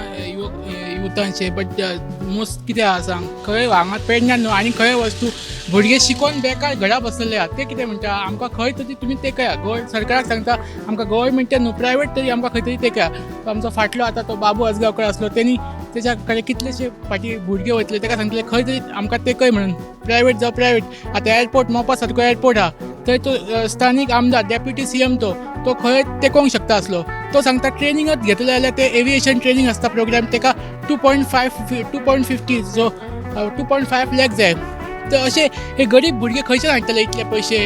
युथांचे, बट मोस्ट कितें आहा सांग, खंय हांगा पेडण्यान न्हू आनी खंय वस्तू भुरगे शिकोन बेकार घरा बसलेले आहा ते कितें म्हणटा आमकां खंय तरी तुमी तेकया, सरकाराक सांगता आमकां गव्हर्मेंटान न्हू प्रायवेट तरी आमकां खंय तरी तेकया. तो आमचो फाटलो आतां तो बाबू आजगांवकर आसलो, तेणी तेच्या कडेन कितलेशे फाटीं भुरगे वयतले ताका सांगतले खंय तरी आमकां तेकय म्हणून, प्रायवेट जावं प्रायवेट. आतां एअरपोर्ट मोपा सारको एअरपोर्ट आहा थंय तो स्थानीक आमदार डेप्युटी सीएम तो खंय तेकोंक शकता आसलो. तो सांगता ट्रेनिंगच घेतले जाल्यार ते एविएशन ट्रेनिंग आसता प्रोग्राम, ताका 2.5 2.50 जो 2.5 लॅक जाय. तर अशे हे गरीब भुरगे खंयच्यान हाडटले इतले पयशे?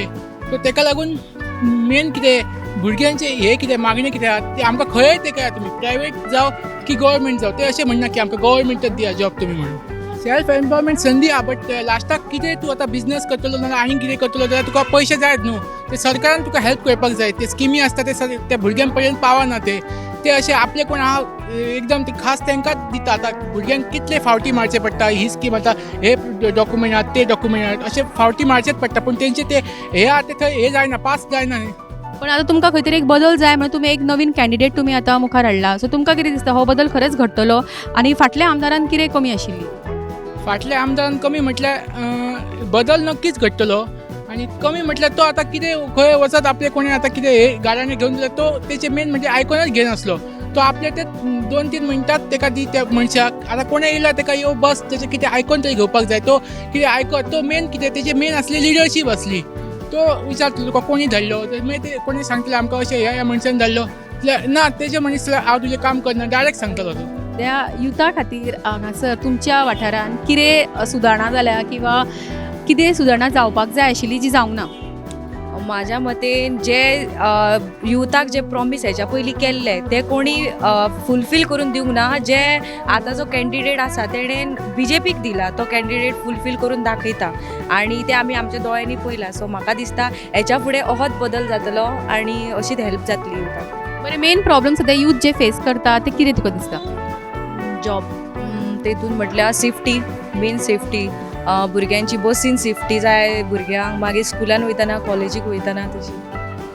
सो तेका लागून मेन कितें भुरग्यांचे हे कितें मागणी कितें आहा ते आमकां खंय तेका तुमी प्रायवेट जावं की गव्हर्मेंट जावं, ते अशें म्हणना की आमकां गव्हर्मेंटच दिया जॉब तुमी म्हणून. सेल्फ एम्प्लॉयमेंट संदी आहा, बट लास्टाक कितें तूं आतां बिजनस करतलो नाल्यार आनीक कितें करतलो जाल्यार तुका पयशे जायत न्हू, ते सरकारान तुका हेल्प करपाक जाय. ते स्किमी आसता ते त्या भुरग्यां पर्यंत पावना, ते ते अशे आपले कोण आहा एकदम ते खास तांकांच दिता. आतां भुरग्यांक कितले फावटी मारचे पडटा, ही स्कीम आतां हे डॉक्युमेंट आहात ते डॉक्युमेंट आहात अशे फावटी मारचेच पडटा, पूण तेंचे ते हे आहा ते थंय हे जायना, पास जायना न्ही. पण आतां तुमकां खंय तरी एक बदल जाय म्हणून तुमी एक नवीन कॅन्डिडेट तुमी आतां मुखार हाडला, सो तुमकां कितें दिसता हो बदल खरेंच घडटलो आनी फाटल्या आमदारान कितें कमी आशिल्ली? फाटल्या आमदारान कमी म्हटल्यार बदल नक्कीच घडटलो, आनी कमी म्हटल्यार तो आतां कितें खंय वचत आपले कोणी आतां कितें हे गाड्यांनी घेवन दिल्यार तो तेचे मेन म्हणजे आयकोनच घेयनासलो, तो आपले ते 2-3 मिनटात तेका दी त्या मनशाक. आतां कोणें येयला तेका यो बस तेचें कितें आयकोन तरी घेवपाक जाय, तो कितें आयकत तो मेन कितें तेची मेन आसली लिडरशीप आसली. तो विचारतलो तुका कोणी धाडलो, मागीर ते कोणी सांगतले आमकां अशें ह्या ह्या मनशान धाडलो, ना तेजे मनीस हांव तुजें काम करना डायरेक्ट सांगतलो तो. त्या युथा खातीर हांगासर तुमच्या वाठारांत कितें सुदारणा जाल्या किंवा कितें सुदारणा जावपाक जाय आशिल्ली जी जावंक ना? म्हाज्या मतेन जे युथाक जे प्रॉमीस हेच्या पयलीं केल्ले ते कोणी फुलफील करून दिवंक ना. जे आतां जो कॅन्डिडेट आसा तेणेन बीजेपीक दिला तो कॅन्डिडेट फुलफील करून दाखयता आनी ते आमी आमच्या दोळ्यांनी पळयला. सो म्हाका दिसता हेच्या फुडें अहोच बदल जातलो आनी अशीच हेल्प जातली युथाक. बरें, मेन प्रॉब्लम सद्या यूथ जे फेस करता ते कितें तुका दिसता? जॉब तेतून म्हटल्यार सेफ्टी, मेन सेफ्टी, भुरग्यांची बसीन सेफ्टी जाय भुरग्यांक, मागीर स्कुलान वयतना कॉलेजीक वयतना. तशी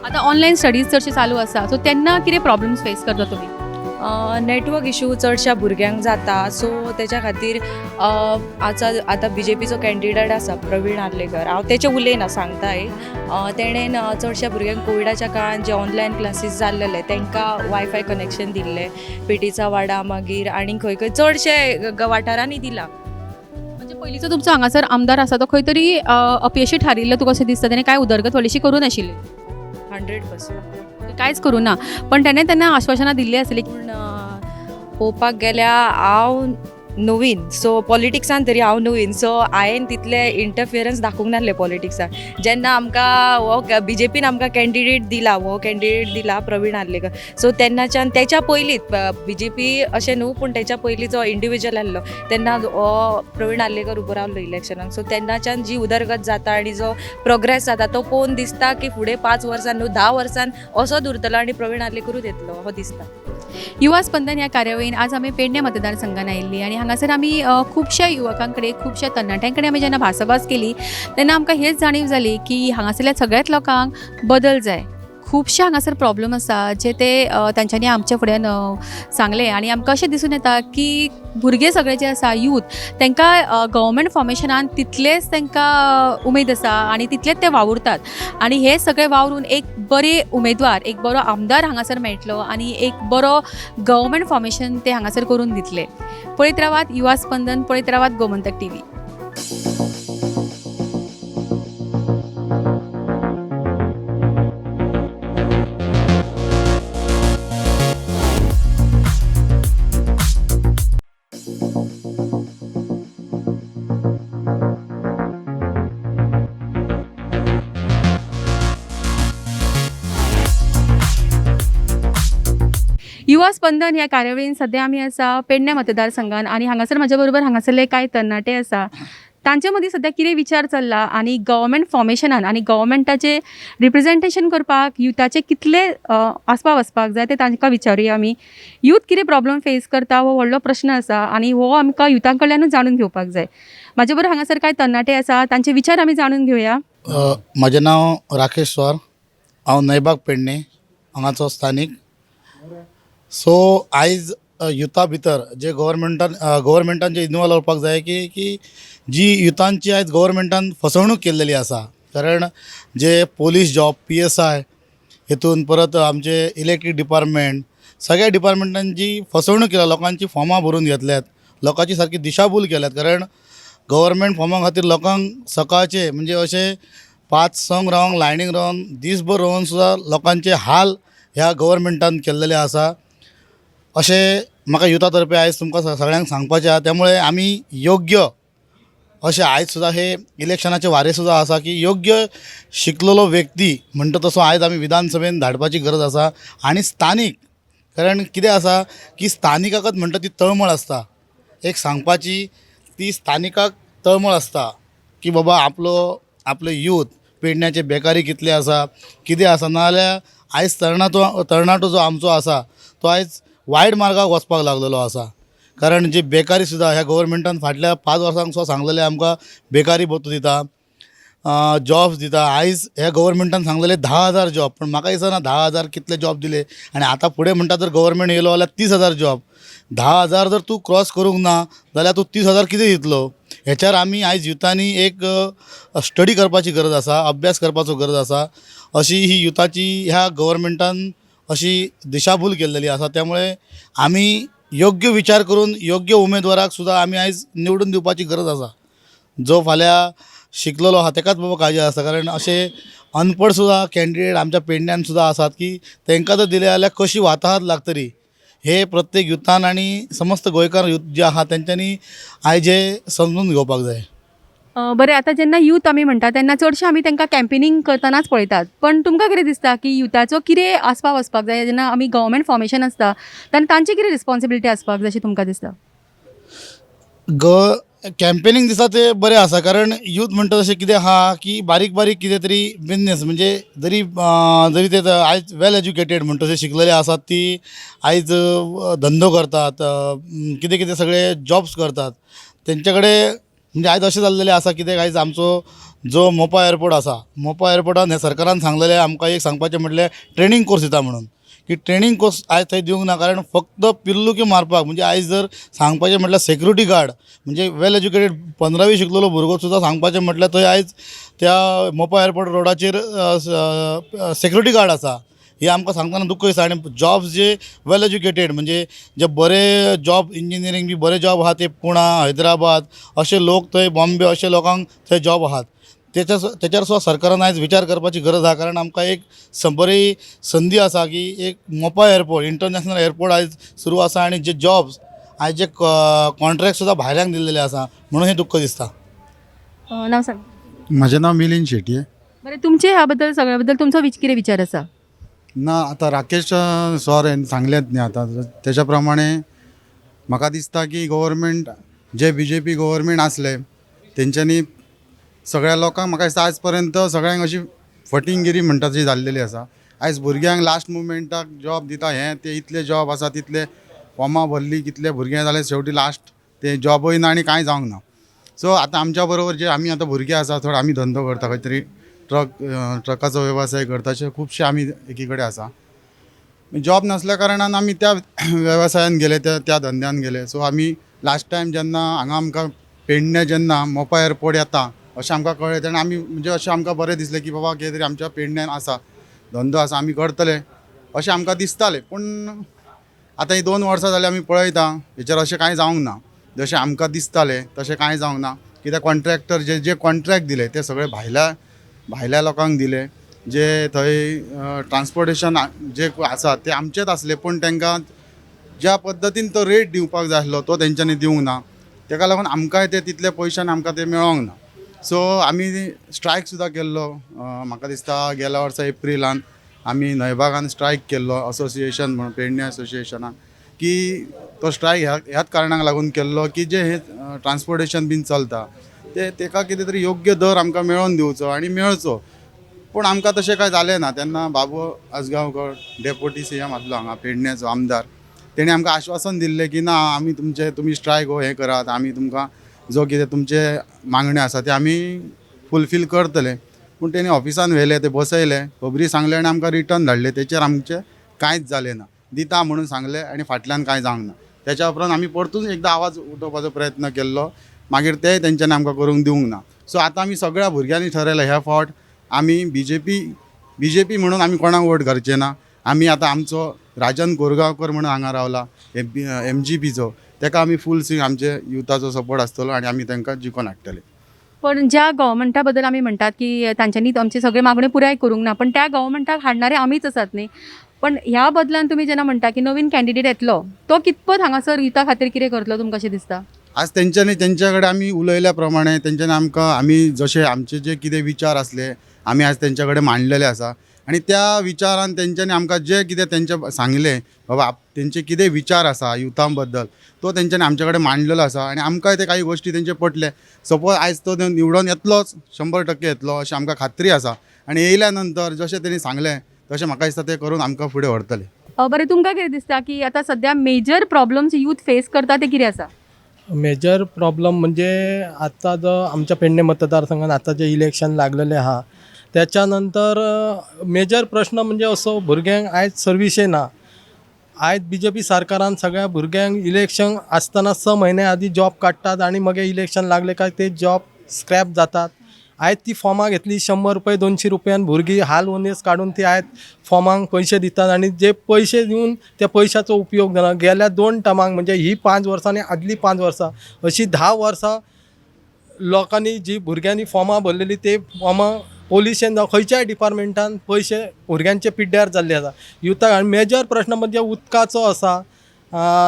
आतां ऑनलायन स्टडीज चडशे चालू आसा, सो तेन्ना कितें प्रॉब्लम्स फेस करता तुमी? नेटवर्क इशू चडश्या भुरग्यांक जाता, सो तेच्या खातीर आतां बीजेपीचो कॅन्डिडेट आसा प्रवीण आर्लेकर, हांव तेचें उलयना सांगता एक, तेणेन चडश्या भुरग्यांक कोविडाच्या काळान जे ऑनलायन क्लासीस जाल्लेले तांकां वायफाय कनेक्शन दिल्लें पेटीचा वाडा मागीर आनी खंय खंय चडशे वाठारांनी दिला. म्हणजे पयलींचो तुमचो हांगासर आमदार आसा तो खंय तरी अपयशी थारिल्लो तुका अशें दिसता? तेणें कांय उदरगत व्हडलीशी करूं नाशिल्ली? 100% कांयच करूं ना, पण तेणें तेन्ना आश्वासनां दिल्लीं आसलीं. पूण पळोवपाक गेल्यार हांव नवीन, सो पॉलिटिक्सान तरी हांव नवीन, सो हांवें तितलें इंटरफियरन्स दाखोवंक नासलें पॉलिटिक्सान. जेन्ना आमकां हो बीजेपीन आमकां कॅन्डिडेट दिला, हो कॅन्डिडेट दिला प्रवीण आर्लेकर, सो तेन्नाच्यान तेच्या पयलींच बीजेपी अशें न्हू पूण तेच्या पयलीं जो इंडिविज्युअल आसलो तेन्ना हो प्रवीण आर्लेकर उबो रावलो इलेक्शनाक. सो तेन्नाच्यान जी उदरगत जाता आनी जो प्रोग्रेस जाता तो पळोवन दिसता की फुडें 5 वर्सां न्हू 10 वर्सान असोच उरतलो आनी प्रवीण आर्लेकरूच येतलो हो दिसता. युवा स्पंदन ह्या कार्यावळीन आज आमी पेडणे मतदारसंघान आयिल्ली आनी हांगासर आमी खुबश्या युवकां कडेन, खुबश्या तरणाट्यां कडेन आमी जेन्ना भासाभास केली तेन्ना आमकां हेच जाणीव जाली की हांगासरल्या सगळ्याच लोकांक बदल जाय. खुबशे हांगासर प्रॉब्लम आसा जे ते तांच्यांनी आमच्या फुड्यान सांगलें आनी आमकां अशें दिसून येता की भुरगे सगळे जे आसा यूथ तांकां गव्हर्मेंट फॉर्मेशनान तितलेच तांकां उमेद आसा आनी तितलेच ते वावुरतात आनी हे सगळे वावरून एक बरे उमेदवार, एक बरो आमदार हांगासर मेळटलो आनी एक बरो गव्हर्मेंट फॉर्मेशन ते हांगासर करून दितले. पळयत रावात युवा स्पंदन, पळयत रावात गोमंतक टीव्ही. युवा स्पंदन ह्या कार्यावळीन सद्या आमी आसा पेडणे मतदारसंघान आनी हांगासर म्हाज्या बरोबर हांगासरले कांय तरणाटे आसा, तांचे मदीं सद्या कितें विचार चल्ला आनी गव्हर्मेंट फॉर्मेशनान आनी गव्हर्मेंटाचें रिप्रेजेंटेशन करपाक युथाचे कितले आस्पाव आसपाक जाय ते तांकां विचारुया आमी. यूथ कितें प्रॉब्लम फेस करता हो व्हडलो प्रश्न आसा आनी हो आमकां युथा कडल्यानूच जाणून घेवपाक जाय. म्हाज्या बरोबर हांगासर कांय तरणाटे आसा, तांचे विचार आमी जाणून घेवया. म्हजें नांव राकेश स्वार, हांव नयबाग पेडणे हांगाचो स्थानीक. सो आयज युथा भितर जे गव्हर्मेंटान जे इनवॉल्व जावपाक जाय की की जी युथांची आयज गव्हर्मेंटान फसवणूक केल्लेली आसा, कारण जे पोलीस जॉब PSI हेतून परत आमचे इलेक्ट्रीक डिपार्टमेंट सगळ्या डिपार्टमेंटान जी फसवणूक केल्या, लोकांची फॉर्मां भरून घेतल्यात, लोकांची सारकी दिशाभूल केल्यात. कारण गव्हर्मेंट फॉर्मा खातीर लोकांक सकाळचे म्हणजे अशें 5-6 रावंक लायनीक रावन दीसभर रावन सुद्दां लोकांचे हाल ह्या गव्हर्मेंटान केल्लेले आसा अशें म्हाका युथा तर्फे आयज तुमकां सगळ्यांक सांगपाचें आहा. त्यामुळे आमी योग्य अशें आयज सुद्दां हे इलेक्शनाचे वारें सुद्दां आसा की योग्य शिकलेलो व्यक्ती म्हणटा तसो आयज आमी विधानसभेन धाडपाची गरज आसा. आनी स्थानीक, कारण कितें आसा की स्थानिकाकच म्हणटा ती तळमळ आसता, एक सांगपाची ती स्थानिकाक तळमळ आसता की बाबा आपलो आपलो यूथ पेडण्याचे बेकारी कितले आसा, कितें आसा. नाजाल्यार आयज तरणाटो जो आमचो आसा तो आयज वायट मार्गाक वचपाक लागलेलो आसा. कारण जी बेकारी सुद्दां ह्या गव्हर्मेंटान फाटल्या 5 वर्सांक सुद्दां सांगलेलें आमकां बेकारी भत्तो दिता, जॉब्स दिता. आयज ह्या गव्हर्मेंटान सांगलेले 10,000 जॉब, पण म्हाका दिसना 10,000 कितले जॉब दिले. आनी आतां फुडें म्हणटा जर गव्हर्मेंट येयलो जाल्यार 30,000 जॉब, 10,000 जर तूं क्रॉस करूंक ना जाल्यार तूं 30,000 कितें दितलो. हेच्यार आमी आयज युथांनी एक स्टडी करपाची गरज आसा, अभ्यास करपाचो गरज आसा. अशी ही युथाची ह्या गव्हर्मेंटान अशी दिशाभूल केल्लेली आसा. त्यामुळे आमी योग्य विचार करून योग्य उमेदवाराक सुद्दां आमी आयज निवडून दिवपाची गरज आसा. जो फाल्यां शिकलेलो आहा तेकाच बाबा काळजी आसता, कारण अशे अनपड सुद्दां कॅन्डिडेट आमच्या पेडण्यान सुद्दां आसात की तेंकां जर दिलें जाल्यार कशी वाताहात लागतली हे प्रत्येक युथान आनी समस्त गोंयकार यूथ जे आहा तेंच्यांनी आयज हे समजून घेवपाक जाय. बरें, आतां जेन्ना यूथ आमी म्हणटा तेन्ना चडशें आमी तांकां कॅम्पेनींग करतनाच पळयतात, पण तुमकां कितें दिसता की युथाचो कितें आसपाव आसपाक जाय जेन्ना आमी गव्हर्मेंट फॉर्मेशन आसता तेन्ना तांची कितें रिस्पॉन्सिबिलिटी आसपाक जाय अशें तुमकां दिसता? कॅम्पेनींग दिसता ते बरें आसा, कारण यूथ म्हणटा तशें कितें आहा की बारीक बारीक कितें तरी बिजनेस म्हणजे जरी जरी ते आयज वेल एज्युकेटेड म्हणटा तशें शिकलेले आसात ती आयज धंदो करतात, कितें कितें सगळे जॉब्स करतात. तेंचे कडेन म्हणजे आयज अशें जाल्लेलें आसा कित्याक आयज आमचो जो मोपा एअरपोर्ट आसा, मोपा एअरपोर्टान हे सरकारान सांगलेलें आमकां एक सांगपाचें म्हटल्यार ट्रेनींग कोर्स दिता म्हणून, की ट्रेनींग कोर्स आयज थंय दिवंक ना. कारण फक्त पिल्लुकी मारपाक म्हणजे आयज जर सांगपाचें म्हटल्यार सेक्युरिटी गार्ड म्हणजे वेल एज्युकेटेड 15वी शिकलेलो भुरगो सुद्दां सांगपाचें म्हटल्यार थंय आयज त्या मोपा एअरपोर्ट रोडाचेर सेक्युरिटी गार्ड आसा. हे आमकां सांगतना दुख्ख दिसता. आनी जॉब्स जे वेल एज्युकेटेड म्हणजे जे बरे जॉब इंजिनियरींग बी बरे जॉब आहा ते पुणा, हैदराबाद अशे लोक थंय बॉम्बे अशे लोकांक थंय जॉब आहात. तेच्यार सुद्दां सरकारान आयज विचार करपाची गरज आहा. कारण आमकां एक बरी संदी आसा की एक मोपा एअरपोर्ट इंटरनॅशनल एअरपोर्ट आयज सुरू आसा आनी जे जॉब्स आयज जे कॉन्ट्रॅक्ट सुद्दां भायल्यांक दिल्लेले आसा, म्हणून हें दुख्ख दिसता. नांव सांग. म्हजें नांव मिलिंद शेटये. बरें, तुमचे ह्या बद्दल सगळ्या बद्दल तुमचो कितें विचार आसा? ना आतां राकेश सर हें सांगलेंच न्ही आतां तेच्या प्रमाणे म्हाका दिसता की गव्हर्मेंट जे बीजेपी गव्हर्मेंट आसले तेंच्यांनी सगळ्या लोकांक म्हाका दिसता आयज पर्यंत सगळ्यांक अशी फटिंगिरी म्हणटा ती जाल्लेली आसा. आयज भुरग्यांक लास्ट मुमेंटाक जॉब दिता, हें ते इतले जॉब आसा तितले फॉर्मां भरली कितले भुरगे जाले शेवटी लास्ट ते जॉबूय ना आनी कांय जावंक ना. सो आतां आमच्या बरोबर जे आमी आतां भुरगे आसा थोडे आमी धंदो करता, खंय तरी ट्रकाचो वेवसाय करता, अशे खुबशे आमी एकी कडेन आसा. जॉब नासल्या कारणान आमी त्या वेवसायान गेले, त्या धंद्यान गेले. सो आमी लास्ट टायम जेन्ना हांगा आमकां पेडणे जेन्ना मोपा एअरपोर्ट येता अशें आमकां कळ्ळें तेन्ना आमी म्हणजे अशें आमकां बरें दिसलें की बाबा कितें तरी आमच्या पेडण्यान आसा, धंदो आसा, आमी करतले अशें आमकां दिसतालें. पूण आतां हीं 2 वर्सां जालीं आमी पळयता हेचेर अशें कांय जावंक ना, जशें आमकां दिसतालें तशें कांय जावंक ना. कित्याक कॉन्ट्रॅक्टर जे कॉन्ट्रॅक्ट दिले ते सगळे भायल्या लोकांक दिले, जे थंय ट्रान्सपोर्टेशन जे आसा ते आमचेच आसले, पूण तांकां ज्या पद्दतीन तो रेट दिवपाक जाय आसलो तो तेंच्यांनी दिवंक ना. तेका लागून आमकांय ते तितले पयशान आमकां ते मेळोंक ना. सो आमी स्ट्रायक सुद्दां केल्लो, म्हाका दिसता गेल्या वर्सा एप्रिलान आमी न्हयबागान स्ट्रायक केल्लो असोसिएशन म्हणून पेडणे असोसिएशनान, की तो स्ट्रायक ह्याच कारणाक लागून केल्लो की जे हे ट्रान्सपोर्टेशन बीन चलता ते तेका कितें तरी योग्य दर आमकां मेळोवन दिवचो आनी मेळचो. पूण आमकां तशें कांय जालें ना. तेन्ना बाबू आजगांवकर डेप्युटी सीएम आसलो हांगा पेडण्याचो आमदार, तेणी आमकां आश्वासन दिल्लें की ना आमी तुमचे तुमी स्ट्रायक हो हें करात, आमी तुमकां जो कितें तुमचे मागण्यो आसा ते आमी फुलफील करतले. पूण तेणी ऑफिसान व्हेले, ते बसयले, खबरी सांगले आनी आमकां रिटर्न धाडले. तेचेर आमचें कांयच जालें ना. दिता म्हणून सांगलें आनी फाटल्यान कांय जावंक ना. तेच्या उपरांत आमी परतून एकदां आवाज उठोवपाचो प्रयत्न केल्लो, मागीर तेय तेंच्यांनी आमकां करूंक दिवंक ना. सो आतां आमी सगळ्या भुरग्यांनी ठरयलें ह्या फावट आमी बीजेपी म्हणून आमी कोणाक वोट घालचे ना. आमी आतां आमचो राजन कोरगांवकर म्हणून हांगा रावला एमजीपीचो, तेका आमी फूल स्विंग आमचे युथाचो सपोर्ट आसतलो आनी आमी तांकां जिखोवन हाडटले. पण ज्या गव्हर्मेंटा बद्दल आमी म्हणटात की तांच्यांनी आमचे सगळे मागण्यो पुराय करूंक ना, पण त्या गव्हर्मेंटाक हाडणारे आमीच आसात न्ही. पण ह्या बदलान तुमी जेन्ना म्हणटा की नवीन कॅन्डिडेट येतलो तो कितपत हांगासर युथा खातीर कितें करतलो तुमकां अशें दिसता? आज तेंच्यांनी तेंच्या कडेन आमी उलयल्या प्रमाणे तेंच्यांनी आमकां आमी जशे आमचे जे कितें विचार आसले आमी आज तेंच्या कडेन मांडलेले आसा आनी त्या विचारान तेंच्यांनी आमकां जे कितें तेंचे सांगलें बाबा तेंचे कितें विचार आसा युथा बद्दल तो तेंच्यांनी आमच्या कडेन मांडलेलो आसा आनी आमकांय ते काही गोश्टी तेंचे पटले. सपोज आयज तो निवडून येतलोच, 100% येतलो अशें आमकां खात्री आसा आनी येयल्या नंतर जशें तेणी सांगलें तशें म्हाका दिसता ते करून आमकां फुडें व्हरतले. बरें, तुमकां कितें दिसता की आतां सद्या मेजर प्रॉब्लम जे यूथ फेस करता ते कितें आसा? मेजर प्रॉब्लम म्हणजे आत्ता जो आमच्या पेडणे मतदारसंघात आतां जे इलेक्शन लागलेले आहा त्याच्यानंतर मेजर प्रश्न म्हणजे असो भुरग्यांक आयज सर्विसय ना. आयज बीजेपी सरकारान सगळ्या भुरग्यांक इलेक्शन आसतना 6 म्हयन्या आदी जॉब काडटात आनी मागीर इलेक्शन लागले काय ते जॉब स्क्रॅप जातात. आयज ती फॉर्मां घेतली 100 रुपये 200 रुपयान भुरगीं हाल ओनेस काडून ती आयज फॉर्मांक पयशे दितात आनी जे पयशे दिवन त्या पयशाचो उपयोग जाना. गेल्या 2 टर्मांक म्हणजे ही 5 वर्सां आनी आदली 5 वर्सां अशी 10 वर्सां लोकांनी जी भुरग्यांनी फॉर्मां भरलेली ते फॉर्मां पोलिशेन जावं खंयच्याय डिपार्टमेंटान पयशे भुरग्यांचे पिड्ड्यार जाल्ले आसा युथाक. आनी मेजर प्रश्न म्हणजे उदकाचो आसा,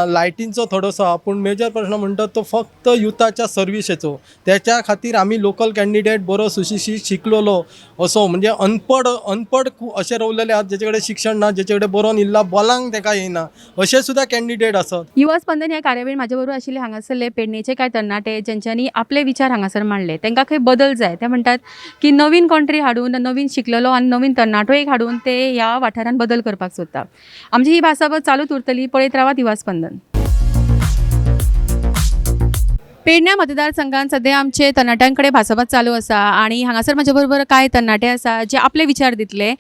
लायटींचो थोडोसो आसा, पूण मेजर प्रश्न म्हणटा तो फक्त युथाच्या सर्विसेचो. त्याच्या खातीर आमी लोकल कॅन्डिडेट बरो सुशिक्षीत शिकलेलो असो म्हणजे अनपड अनपड अशे रवलेले आहात जेचे कडेन शिक्षण ना, जेचे कडेन बरोवन इल्ला बोलांक तेका येयना अशे सुद्दां कॅन्डिडेट आसत. युवा स्पंदन ह्या कार्यावळीन म्हाजे बरोबर आशिल्ले हांगासरले पेडणेचे कांय तरणाटे जेंच्यांनी आपले विचार हांगासर मांडले. तांकां खंय बदल जाय, ते म्हणटात की नवीन कोण तरी हाडून, नवीन शिकलेलो आनी नवीन तरणाटो एक हाडून ते ह्या वाठारान बदल करपाक सोदता. आमची ही भासाभास चालूच उरतली, पळयत रावात युवा स्पंदन. पेडण्या मतदारसंघात सध्या आमचे तरणाट्यां कडेन भासाभास चालू आसा आनी हांगासर म्हाजे बरोबर कांय तरणाटे आसा जे आपले विचार दितले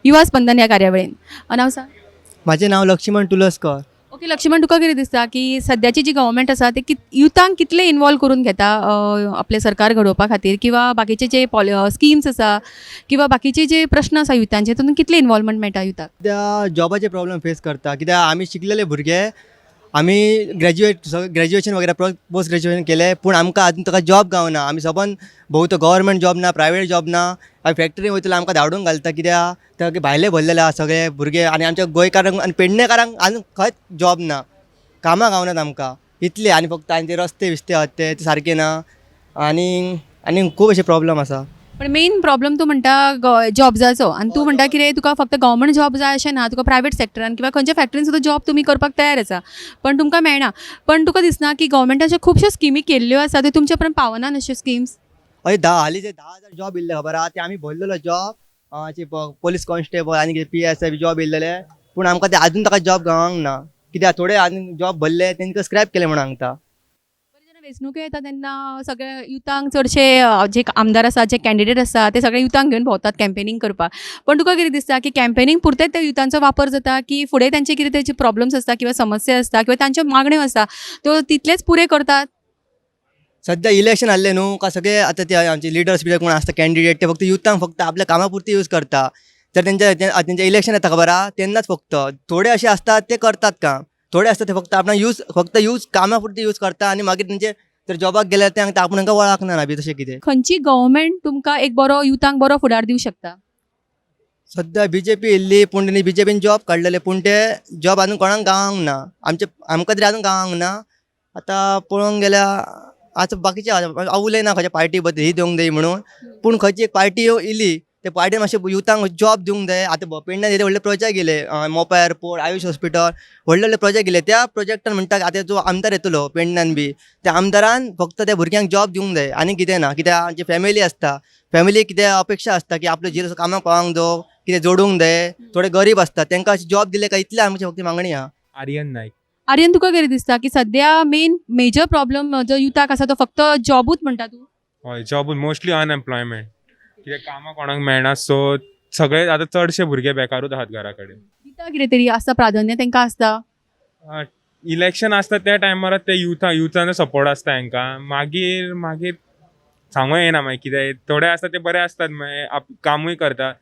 युवा स्पंदन ह्या कार्यावळीन. नांव सांग. म्हाजें नांव लक्ष्मण तुलस्कर. ओके लक्ष्मण, तुका कितें दिसता की सद्याची जी गव्हर्मेंट आसा ते युथांक कितले इन्वॉल्व करून घेता आपलें सरकार घडोवपा खातीर किंवा बाकीचे जे स्किम्स आसा किंवा बाकीचे जे प्रश्न आसा युथांचे तातूंत कितले इन्वॉल्वमेंट मेळटा युथाक? सद्या जॉबाचे प्रॉब्लम फेस करता कित्याक आमी शिकलेले भुरगे, आमी ग्रॅज्युएशन वगैरे पोस्ट ग्रॅज्युएशन केलें पूण आमकां आजून ताका जॉब गावना. आमी सबंद भोंवता, गव्हर्मेंट जॉब ना, प्रायवेट जॉब ना. आमी फॅक्टरीन वयतले आमकां धाडून घालता कित्याक ते भायले भरलेले आसा सगळे भुरगे आनी आमच्या गोंयकारांक आनी पेडणेकारांक आजून खंयच जॉब ना, कामां गावनात आमकां इतले. आनी फक्त आनी ते रस्ते बिस्ते आहात ते सारके ना आनी आनी खूब अशे प्रॉब्लम आसा. पण मेन प्रॉब्लम तूं म्हणटा जॉब्साचो आनी तूं म्हणटा कितें तुका फक्त गव्हर्मेंट जॉब जाय अशें ना, तुका प्रायवेट सेक्टरान किंवा खंयच्या फॅक्टरीन सुद्दां जॉब तुमी करपाक तयार आसा पण तुमकां मेळना. पण तुका दिसना की गव्हर्मेंटाच्यो खुबश्यो स्किमी केल्ल्यो आसा त्यो तुमचे पर्यंत पावना अश्यो स्किम्स? हय, हालीं जे 10,000 जॉब येयल्ले खबर आहा, ते आमी भरलेलो जॉब पोलीस कॉन्स्टेबल आनी कितें PSI job येयल्लेले पूण आमकां ते आजून ताका जॉब गावंक ना कित्याक थोडे आजून जॉब भरले तेंकां स्क्रॅप केले म्हणून सांगता. वेंचणुको येता तेन्ना सगळे युथांक चडशे जे आमदार आसा, जे कॅन्डिडेट आसा ते सगळे युथांक घेवन भोंवतात कॅम्पेनींग करपाक. पण तुका कितें दिसता की कॅम्पेनींग पुरतेच त्या युथांचो वापर जाता की फुडें तांचे कितें तेजे प्रॉब्लम्स आसता किंवा समस्या आसता किंवा तांच्यो मागण्यो आसता त्यो तितलेच पुरे करतात? सद्या इलेक्शन आसलें न्हू का सगळे आतां ते आमचे लिडर्स बी कोण आसता कॅन्डिडेट ते फक्त युथांक फक्त आपल्या कामा पुरती यूज करता. तर तेंच्या इलेक्शन येता खबर आहा तेन्नाच फक्त थोडे अशे आसतात ते करतात काम, थोडे आसता ते फक्त आपणाक यूज फक्त यूज कामा पुरती यूज करता आनी मागीर तेंचे तर जॉबाक गेल्यार ते आपूण तांकां वळखना बी तशें कितें. खंयची गव्हर्मेंट तुमकां एक बरो युथांक बरो फुडार दिवं शकता? सद्या बीजेपी येयल्ली पूण तेणी बीजेपीन जॉब काडलेले पूण ते जॉब आजून कोणाक गावंक ना, आमचे आमकां तरी आजून गावंक ना. आतां पळोवंक गेल्यार आतां बाकीचे हांव उलयना खंयच्या पार्टी बद्दल ही दिवंक जाय म्हणून, पूण खंयची एक पार्टी येयली ते पार्टीन मातशें युथांक जॉब दिवंक जाय. आतां पेडण्यां येदे व्हडले प्रोजेक्ट येयले, मोपा एअरपोर्ट, आयुष हॉस्पिटल, व्हडले व्हडले प्रोजेक्ट येयले. त्या प्रोजेक्टान म्हणटा आतां जो आमदार येतलो पेडण्यान बी त्या आमदारान फक्त त्या भुरग्यांक जॉब दिवंक जाय आनी कितें ना. कित्याक आमची फॅमिली आसता, फॅमिली कितें अपेक्षा आसता की आपलो जिरो कामाक पावंक जावं, कितें जोडूंक जाय, थोडे गरीब आसता तांकां अशें जॉब दिले काय इतलें आमची फक्त मागणी आहा. आर्यन नायक. आर्यन, तुका कितें दिसता की सद्या मेन मेजर प्रॉब्लम जो युथाक आसा तो फक्त जॉबूच म्हणटा तूं? हय, जॉब मोस्टली अनएम्प्लॉयमेंट, कित्याक कामां कोणाक मेळना, सो सगळे आतां चडशे भुरगे बेकारूच आहात घरा कडेन. दिता कितें तरी आसता प्राधान्य तांकां आसता? इलेक्शन आसता त्या टायमार ते युथान सपोर्ट आसता हांकां, मागीर मागीर सांगू येना मागीर कितें. थोडे आसता ते बरे आसतात मागीर कामूय करतात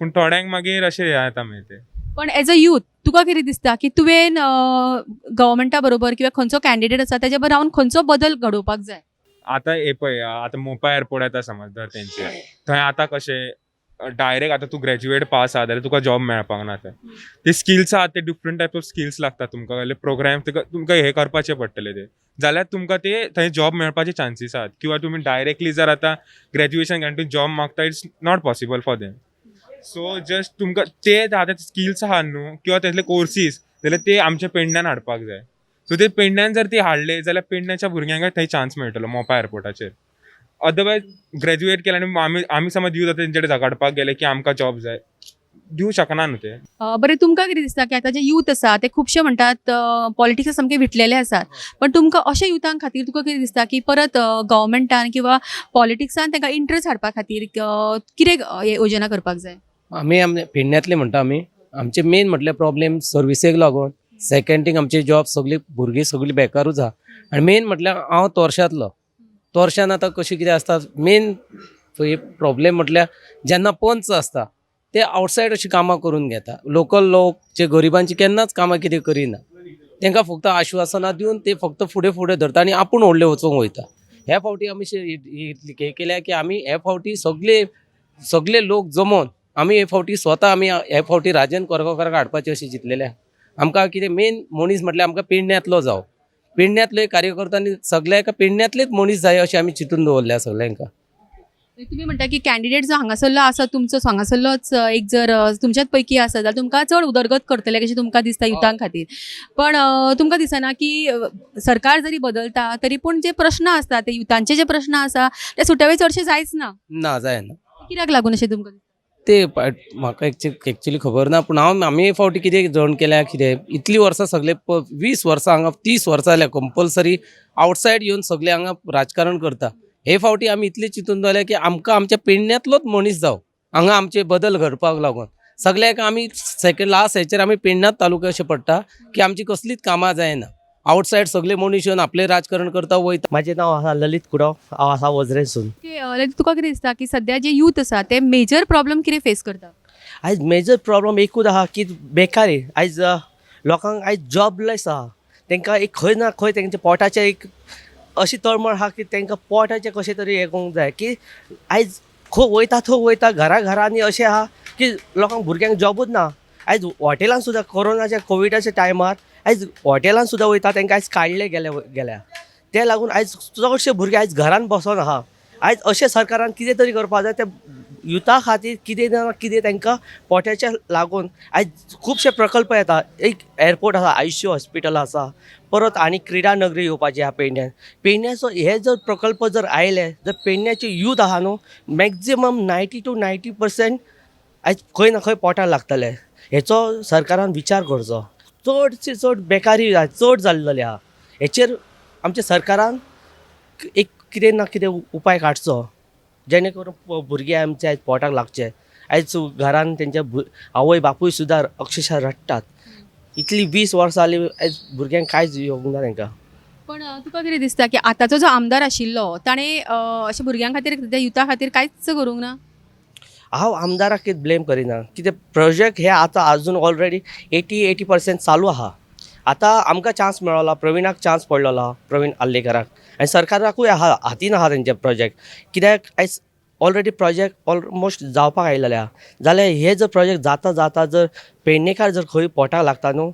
पूण थोड्यांक मागीर अशें हें जाता मागीर ते. पण एज अ यूथ तुका कितें दिसता की तुवें गव्हर्मेंटा बरोबर किंवा खंयचो कॅन्डिडेट आसा तेजे बरोबर रावन खंयचो बदल घडोवपाक जाय? आतां हे पळय, आतां मोपा एअरपोर्ट येता समज धर तेंचे, थंय आतां कशें डायरेक्ट आतां तूं ग्रॅज्युएट पास आहा जाल्यार तुका जॉब मेळपाक ना थंय. ते स्किल्स आहा ते डिफरंट टायप ऑफ स्किल्स लागता तुमकां, जाल्यार प्रोग्राम तुका तुमकां हे करपाचे पडटले ते, जाल्यार तुमकां ते थंय जॉब मेळपाचे चान्सीस आहात. किंवा तुमी डायरेक्टली जर आतां ग्रॅज्युएशन घेवन जॉब मागता, it's not possible for them. So just तुमकां ते आतां स्किल्स आहा न्हू किंवा तेतले कोर्सीस जाल्यार ते आमच्या पेडण्यान हाडपाक जाय. सो ते पेडण्यान जर ते हाडले जाल्यार पेडण्याच्या भुरग्यांक थंय चान्स मेळटलो मोपा एअरपोर्टाचेर. अदरवायज ग्रॅज्युएट केले आनी आमी समज यूथ आतां तेंचे कडेन झगडपाक गेले की आमकां जॉब जाय, दिवं शकना न्हू ते. बरें, तुमकां कितें दिसता की आतां जे यूथ आसा ते खुबशे म्हणटात पॉलिटिक्सा सामके विटलेले आसात, पण तुमकां अशे युथां खातीर तुका कितें दिसता की परत गव्हर्मेंटान किंवा पॉलिटिक्सान तांकां इंट्रस्ट हाडपा खातीर कितें योजना करपाक जाय? आमी आमचे पेडण्यांतले म्हणटा, आमी आमचे मेन म्हटल्यार प्रॉब्लेम सर्विसेक लागून. सेकंड थींग आमचे जॉब सगळी भुरगीं सगळीं बेकारूच आहा. आनी मेन म्हटल्यार हांव तोरशांतलो, तोरशान आतां कशें कितें आसता, मेन प्रॉब्लेम म्हटल्यार जेन्ना पंच आसता ते आवटसायड अशीं कामां करून घेता. लोकल लोक जे गरिबांची केन्नाच कामां कितें करिना, तांकां फक्त आश्वासनां दिवन ते फक्त फुडें फुडें धरता आनी आपूण व्हडले वचूंक वयता. ह्या फावटी आमी हे केल्या की आमी हे फावटी सगळे सगळे लोक जमोवन आमी हे फावटी स्वता आमी हे फावटी राजन कोरगांवकाराक हाडपाचें अशें चिंतलेलें आहा. आमकां कितें मेन मनीस म्हटल्यार आमकां पेडण्यांतलो जावो, पेडण्यांतले कार्यकर्त्यांनी सगळ्यांक पेडण्यांतलेच मनीस जाय अशें आमी चिंतून दवरल्या सगल्यांक. तुमी म्हणटा की कॅन्डिडेट जो हांगासरलो आसा तुमचो हांगासरलोच एक जर तुमच्याच पैकी आसा जाल्यार तुमकां चड उदरगत करतले कशें तुमकां दिसता युथां खातीर. पण तुमकां दिसना की सरकार जरी बदलता तरी पूण जे प्रश्न आसता ते युथांचे जे प्रश्न आसा ते सुटावे चडशे जायच ना? ना, जायना. कित्याक लागून अशें तुमकां दिसता? ते म्हाका एक्चुली खबर ना, पूण हांव आमी हे फावटी कितें जण केल्या कितें इतलीं वर्सां सगळे 20 वर्सां हांगा 30 वर्सां जाल्या कंपल्सरी आवटसायड येवन सगळे हांगा राजकारण करता. हे फावटी आमी इतलें चिंतून दवरल्या की आमकां आमच्या पेडण्यांतलोच मनीस जावं हांगा आमचे बदल घडपाक लागून. सगळ्याक आमी सेकंड लास्ट हेचेर आमी पेडण्यात तालुका अशें पडटा की आमची कसलीच कामां जायना, आवटसायड सगळे मनीस येवन आपलें राजकारण करता वयता. म्हाजें नांव आसा ललीत कुडव, हांव आसा वजरेसून. ललीत, तुका कितें दिसता की सद्या जे यूथ आसा ते मेजर प्रॉब्लम कितें फेस करता? आयज मेजर प्रॉब्लम एकूच आहा की बेकारी. आयज लोकांक आयज जॉबलेस आहा, तांकां एक खंय ना खंय तेंच्या पोटाचें एक अशी तळमळ आहा की तांकां पोटाचें कशें तरी हें करूंक जाय की आयज खंय वयता थंय वयता घरा घरांनी अशें आहा की लोकांक भुरग्यांक जॉबूच ना. आयज हॉटेलान सुद्दां कोरोनाच्या कोविडाच्या टायमार आयज हॉटेलान सुद्दां वयता तांकां आयज काडले गेले गेल्या, ते लागून आयज चडशे भुरगे आयज घरान बसोन आहा. आयज अशें सरकारान कितें तरी करपाक जाय त्या युथा खातीर, कितें ना कितें तांकां पोटाच्या लागून. आयज खुबशे प्रकल्प येता, एक एअरपोर्ट आसा, आयसीयू हॉस्पिटल आसा, परत आनी क्रिडा नगरी येवपाची आहा पेडण्यान. पेडण्याचो हे जर प्रकल्प जर आयले जर पेडण्याचे यूथ आहा न्हू मॅक्झिमम 90 to 90% आयज खंय ना खंय पोटाक लागतले. हेचो सरकारान विचार करचो. चडशे चड बेकारी चड जाल्लेली आहा, हेचेर आमच्या सरकारान एक कितें ना कितें उपाय काडचो जेणे करून भुरगे आमचे आयज पोटाक लागचे. आयज घरान तेंच्या आवय बापूय सुद्दां अक्षरशा रडटात, इतली 20 वर्सां जालीं आयज भुरग्यांक कांयच येवंक ना तांकां. पण तुका कितें दिसता की आतांचो जो आमदार आशिल्लो ताणें अशें भुरग्यां खातीर त्या युथा खातीर कांयच करूंक ना? हांव आमदाराक कितें ब्लेम करिना, कितें प्रोजेक्ट हे आतां आजून ऑलरेडी 80% चालू आहा. आतां आमकां चान्स मेळोला, प्रवीणाक चान्स पडलेलो, प्रवीण आर्लेकराक, आनी सरकाराकूय आहा हातीन आहा तेंचे प्रोजेक्ट. कित्याक आयज ऑलरेडी प्रोजेक्ट ऑलमोस्ट जावपाक आयिल्ले आहा, जाल्यार हे जर प्रोजेक्ट जाता जाता जर पेडणेकार जर खंय पोटाक लागता न्हू,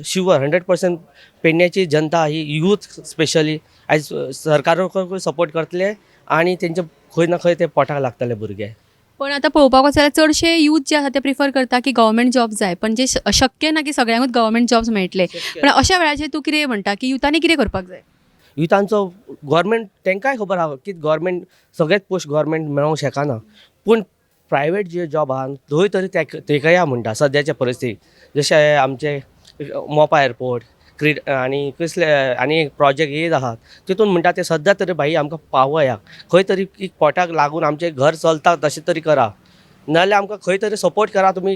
शुवर 100% पेडण्याची जनता ही यूथ स्पेशली आयज सरकाराकूय सपोर्ट करतले आनी तेंचे खंय ना खंय ते पोटाक लागतले भुरगे. पण आतां पळोवपाक वचत जाल्यार चडशे यूथ जे आसा ते प्रिफर करता की गव्हर्मेंट जॉब जाय, पण जे शक्य ना की सगळ्यांकूच गव्हर्मेंट जॉब्स मेळटले. पण अशा वेळाचेर तूं कितें म्हणटा की युथांनी कितें करपाक जाय? युथांचो गव्हर्मेंट तांकांय खबर आहा की गव्हर्मेंट सगळेच पोस्ट गव्हर्मेंट मेळोंक शकना, पूण प्रायवेट जे जॉब आहा थंय तरी तेकया म्हणटा सद्याच्या परिस्थितीक, जशें आमचे मोपा एअरपोर्ट क्रीड आनी कसले आनी प्रोजेक्ट येत आहात तितून म्हणटा ते सद्या तरी भाई आमकां पावया खंय तरी पोटाक लागून आमचें घर चलता तशें तरी करा, नाजाल्यार आमकां खंय तरी सपोर्ट करा तुमी,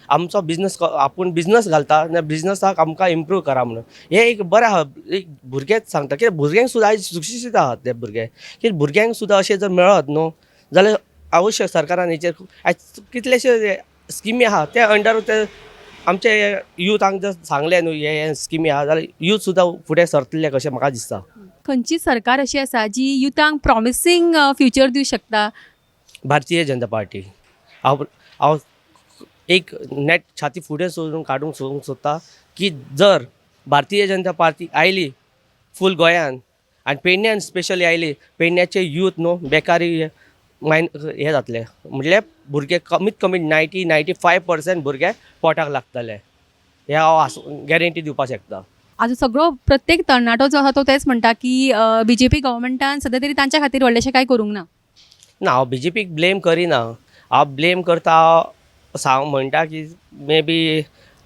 आमचो बिजनस आपूण बिजनस घालता ना बिजनसाक आमकां इम्प्रूव करा म्हणून. हें एक बरें आहा, एक भुरगेच सांगता कित्याक भुरग्यांक सुद्दां आयज सुशिक्षीत आहात ते भुरगे, की भुरग्यांक सुद्दां अशें जर मेळत न्हू जाल्यार अवश्य सरकारान हेचेर आयज कितलेशे स्किमी आहा ते अंडर ते आमचे युथांक जर सांगलें न्हू हे स्किमी आहा जाल्यार यूथ सुद्दां फुडें सरतले कशें म्हाका दिसता. खंयची सरकार अशी आसा जी युथांक प्रॉमिसींग फ्युचर दिवंक शकता? भारतीय जनता पार्टी. हांव हांव एक नेट छाती फुडें सरून काडूंक सोदूंक सोदता की जर भारतीय जनता पार्टी आयली फूल गोंयान आनी पेडण्यान स्पेशली आयली, पेडण्याचे यूथ न्हू बेकारी मायन हें जातलें, म्हटल्यार भुरगे कमीत कमी 90-95% भुरगे पोटाक लागतले, हें हांव आस गॅरंटी दिवपाक शकता. आजून सगळो प्रत्येक तरणाटो जो आसा तो तेच म्हणटा की बीजेपी गव्हर्मेंटान सद्या तरी तांच्या खातीर व्हडलेशें कांय करूंक ना. ना, हांव बीजेपीक ब्लेम करिना. हांव ब्लेम करता, हांव म्हणटा की may be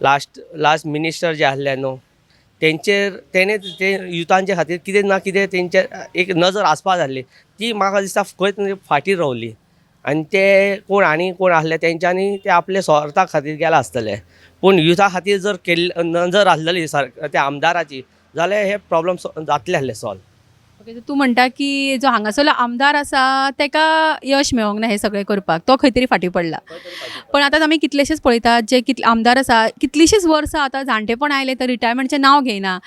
last last minister जे आसले न्हू तेंचेर, तेणे ते युथांच्या खातीर कितें ना कितें तेंचे एक नजर आसपा जाय आसली, ती म्हाका दिसता खंय फाटीं रावली आनी ते कोण आनी कोण आसले तेंच्यांनी ते आपले स्वार्था खातीर गेला आसतले. पूण युथा खातीर जर केल्ले नजर आसलेली सर त्या आमदाराची जाल्यार हे प्रॉब्लम जातले आसले सॉल्व. ओके, तूं म्हणटा की जो हांगासरलो आमदार आसा तेका यश मेळोंक ना हें सगळें करपाक, तो खंय तरी फाटीं पडला. पण आतां आमी कितलेशेच पळयतात जे कितले आमदार आसा कितलींशींच वर्सां आतां जाणटेपण आयलें तर रिटायरमेंटचें नांव घेयना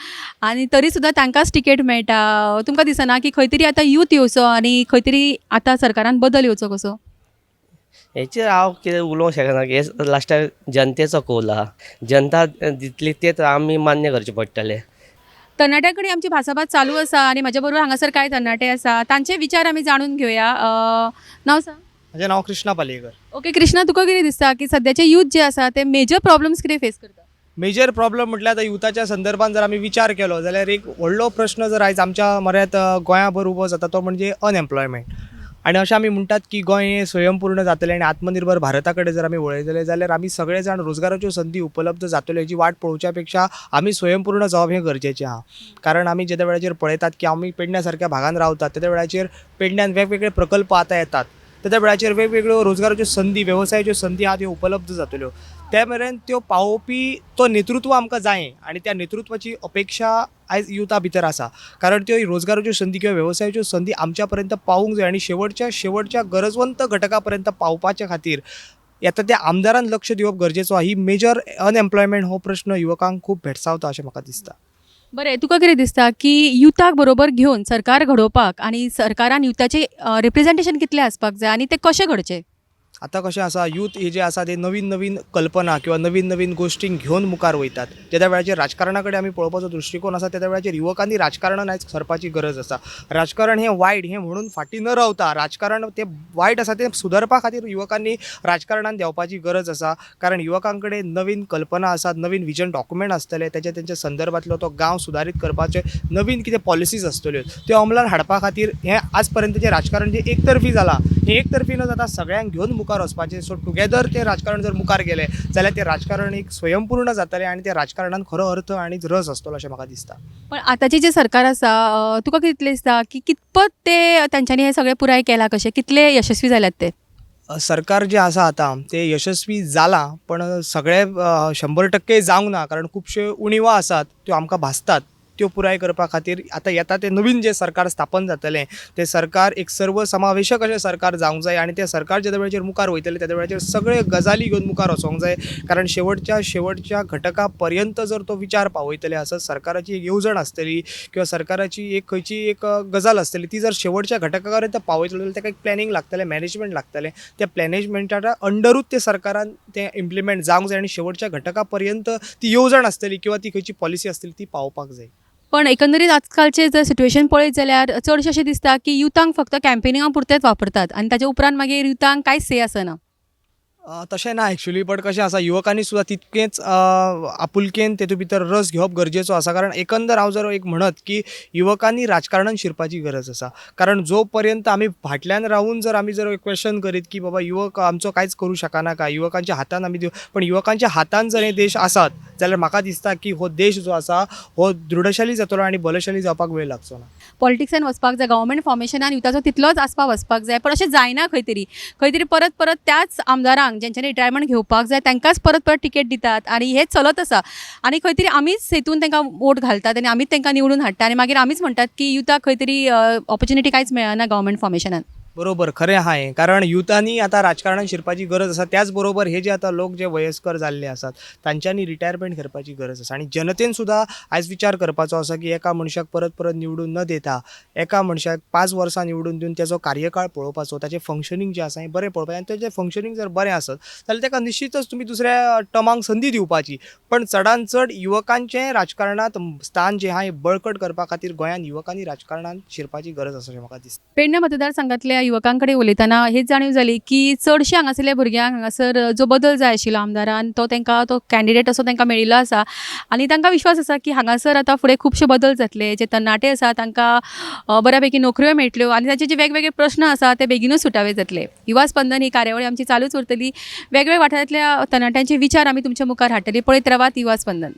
आनी तरी सुद्दां तांकांच टिकेट मेळटा. तुमकां दिसना की खंय तरी आतां यूथ येवचो आनी खंय तरी आतां सरकारान बदल येवचो कसो? हेचेर हांव कितें उलोवंक शकना. हे लास्टाक जनतेचो कौल आहा, जनता दितली तेच आमी मान्य करचें पडटलें. तरणाट्यां कडेन आमची भासाभास चालू आसा आनी म्हज्या बरोबर हांगासर कांय तरणाटे आसा, तांचे विचार आमी जाणून घेवया. नांव सांग. म्हजें नांव कृष्णा पालयेकर. ओके कृष्णा, तुका कितें दिसता की सद्याचे यूथ जे आसा ते मेजर प्रॉब्लम्स कितें फेस करता? मेजर प्रॉब्लम म्हटल्यार आतां युथाच्या संदर्भान जर आमी विचार केलो जाल्यार एक व्हडलो प्रश्न जर आयज आमच्या मऱ्यांत गोंयाभर उबो जाता तो म्हणजे अनएम्प्लॉयमेंट. आनी अशें आमी म्हणटात की गोंय हें स्वयंपूर्ण जातलें आनी आत्मनिर्भर भारता कडेन जर आमी वळयतले जाल्यार आमी सगळे जाण रोजगाराच्यो संदी उपलब्ध जातल्यो हेजी वाट पळोवच्या पेक्षा आमी स्वयंपूर्ण जावप हें गरजेचें आहा. कारण आमी जेद्या वेळाचेर पळयतात की आमी पेडण्या सारक्या भागान रावतात, तेद्या वेळाचेर पेडण्यान वेगवेगळे प्रकल्प आतां येतात, तेद्या वेळाचेर वेगवेगळ्यो रोजगाराच्यो संदी, वेवसायाच्यो संदी आहा त्यो उपलब्ध जातल्यो. त्या मेरेन त्यो पावोवपी तो नेतृत्व आमकां जाय आनी त्या नेतृत्वाची अपेक्षा आयज युथा भितर आसा. कारण त्यो रोजगाराच्यो संदी किंवा वेवसायाच्यो संदी आमच्या पर्यंत पावूंक जाय आनी शेवटच्या शेवटच्या गरजवंत घटका पर्यंत पावपाच्या खातीर येता त्या आमदारान लक्ष दिवप गरजेचो आहा. ही मेजर अनएम्प्लॉयमेंट हो प्रश्न युवकांक खूब भेडसावता अशें म्हाका दिसता. बरें, तुका कितें दिसता की युथाक बरोबर घेवन सरकार घडोवपाक आनी सरकारान युथाचें रिप्रेजेंटेशन कितलें आसपाक जाय आनी तें कशें घडचें? आतां कशें आसा, यूथ हे जे आसा ते नवीन नवीन कल्पना किंवा नवीन नवीन गोश्टींक घेवन मुखार वयतात. तेद्या वेळाचेर राजकारणा कडेन आमी पळोवपाचो दृश्टिकोन आसा, तेद्या वेळाचेर युवकांनी राजकारणान आयज सरपाची गरज आसा. राजकारण हें वायट हें म्हणून फाटीं न रावता राजकारण तें वायट आसा तें सुदारपा खातीर युवकांनी राजकारणान देंवपाची गरज आसा. कारण युवकां कडेन नवीन कल्पना आसात, नवीन विजन डॉक्युमेंट आसतले, तेच्या तेंच्या संदर्भांतलो तो गांव सुदारीत करपाचे नवीन कितें पॉलिसीज आसतल्यो त्यो अंमलान हाडपा खातीर हें आज पर्यंतचें राजकारण जें एकतर्फी जालां हें एकतर्फी न जाता सगळ्यांक घेवन मुखार वचपाचें. सो टुगेदर तें राजकारण जर मुखार गेलें जाल्यार तें राजकारण एक स्वयंपूर्ण जातलें आनी त्या राजकारणान खरो अर्थ आनी रस आसतलो अशें म्हाका दिसता. पण आतांचें जें सरकार आसा तुका कितलें दिसता की कितपत ते तांच्यांनी हें सगळें पुराय केलां, कशें कितले यशस्वी जाल्यात ते? सरकार जें आसा आतां तें यशस्वी जालां, पण सगळें 100% जावंक ना. कारण खुबश्यो उणिवा आसात त्यो आमकां भासतात, त्यो पुराय करपा खातीर आतां येता तें नवीन जें सरकार स्थापन जातलें तें सरकार एक सर्वसमावेशक अशें सरकार जावंक जाय आनी तें सरकार जेद्या वेळाचेर मुखार वयतलें तेद्या वेळाचेर सगळे गजाली घेवन मुखार वचोंक जाय. कारण शेवटच्या शेवटच्या घटका पर्यंत जर तो विचार पावयतले आसत, सरकाराची एक येवजण आसतली किंवा सरकाराची एक खंयची एक गजाल आसतली ती जर शेवटच्या घटका पर्यंत पावयतले जाल्यार ताका एक प्लॅनिंग लागतलें, मॅनेजमेंट लागतलें. त्या प्लॅनेजमेंटाच्या अंडरूच तें सरकारान तें इम्प्लिमेंट जावंक जाय आनी शेवटच्या घटका पर्यंत ती येवजण आसतली किंवा ती खंयची पॉलिसी आसतली ती पावोवपाक जाय. पण एकंदरीत आजकालचें जर सिट्युएशन पळयत जाल्यार चडशें अशें दिसता की युथांक फक्त कॅम्पेनिंगा पुरतेच वापरतात आनी ताच्या उपरांत मागीर युथांक कांयच से आसना. तशें ना एक्चुली, बट कशें आसा युवकांनी सुद्दां तितकेंच आपुलकेन तेतूंत भितर रस घेवप गरजेचो आसा. कारण एकंदर हांव जर एक म्हणत की युवकांनी राजकारणान शिरपाची गरज आसा. कारण जो पर्यंत आमी फाटल्यान रावून जर आमी जर क्वेश्चन करीत की बाबा युवक आमचो कांयच करूं शकना काय, युवकांच्या हातान आमी दिव, पण युवकांच्या हातान जर हे देश आसात जाल्यार म्हाका दिसता की हो देश जो आसा हो दृढशाली जातलो आनी बलशाली जावपाक वेळ लागचो ना. पॉलिटिक्सान वचपाक जाय, गव्हर्मेंट फॉर्मेशनान युथाचो तितलोच आसपाव वचपाक जाय, पण अशें जायना. खंय तरी खंय तरी परत परत त्याच आमदारांक ज्यांच्यानी रिटायरमेंट घेवपाक जाय तांकांच परत परत तिकेट दितात आनी हें चलत आसा. आनी खंय तरी आमीच हेतून तांकां वोट घालतात आनी आमीच तांकां निवडून हाडटा आनी मागीर आमीच म्हणटात की युथाक खंय तरी ऑपॉर्च्युनिटी कांयच मेळना गव्हर्मेंट फॉर्मेशनान. बरोबर, खरें आहा हें, कारण युथांनी आतां राजकारणान शिरपाची गरज आसा. त्याच बरोबर हे जे आतां लोक जे वयस्कर जाल्ले आसात तांच्यांनी रिटायरमेंट करपाची गरज आसा. आनी जनतेन सुद्दां आयज विचार करपाचो आसा की एका मनशाक परत परत निवडून न दिता एका मनशाक 5 वर्सां निवडून दिवन तेजो कार्यकाळ पळोवपाचो, ताचें फंक्शनींग जें आसा हें बरें पळोवपाचें. आनी तेजें फंक्शनींग जर बरें आसत जाल्यार ताका निश्चितच तुमी दुसऱ्या टर्माक संदी दिवपाची. पण चडान चड युवकांचें राजकारणांत स्थान जें आहा हें बळकट करपा खातीर गोंयांत युवकांनी राजकारणांत शिरपाची गरज आसा अशें म्हाका दिसता. पेडणे मतदारसंघातल्या युवकांकडे उलयतना हेच जाणीव जाली की चडशे हांगासरल्या भुरग्यांक हांगासर जो बदल जाय आशिल्लो आमदारान तो तांकां तो कॅन्डिडेट असो तांकां मेळिल्लो आसा आनी तांकां विश्वास आसा की हांगासर आतां फुडें खुबशे बदल जातले. जे तरणाटे आसा तांकां बऱ्या पैकी नोकऱ्यो मेळटल्यो आनी तांचे जे वेगवेगळे प्रश्न आसा ते बेगीनूच सुटावे जातले. युवा स्पंदन ही कार्यावळी आमची चालूच उरतली. वेगवेगळ्या वाठारांतल्या तरणाट्यांचे विचार आमी तुमच्या मुखार हाडटली. पळयत रावात युवा स्पंदन.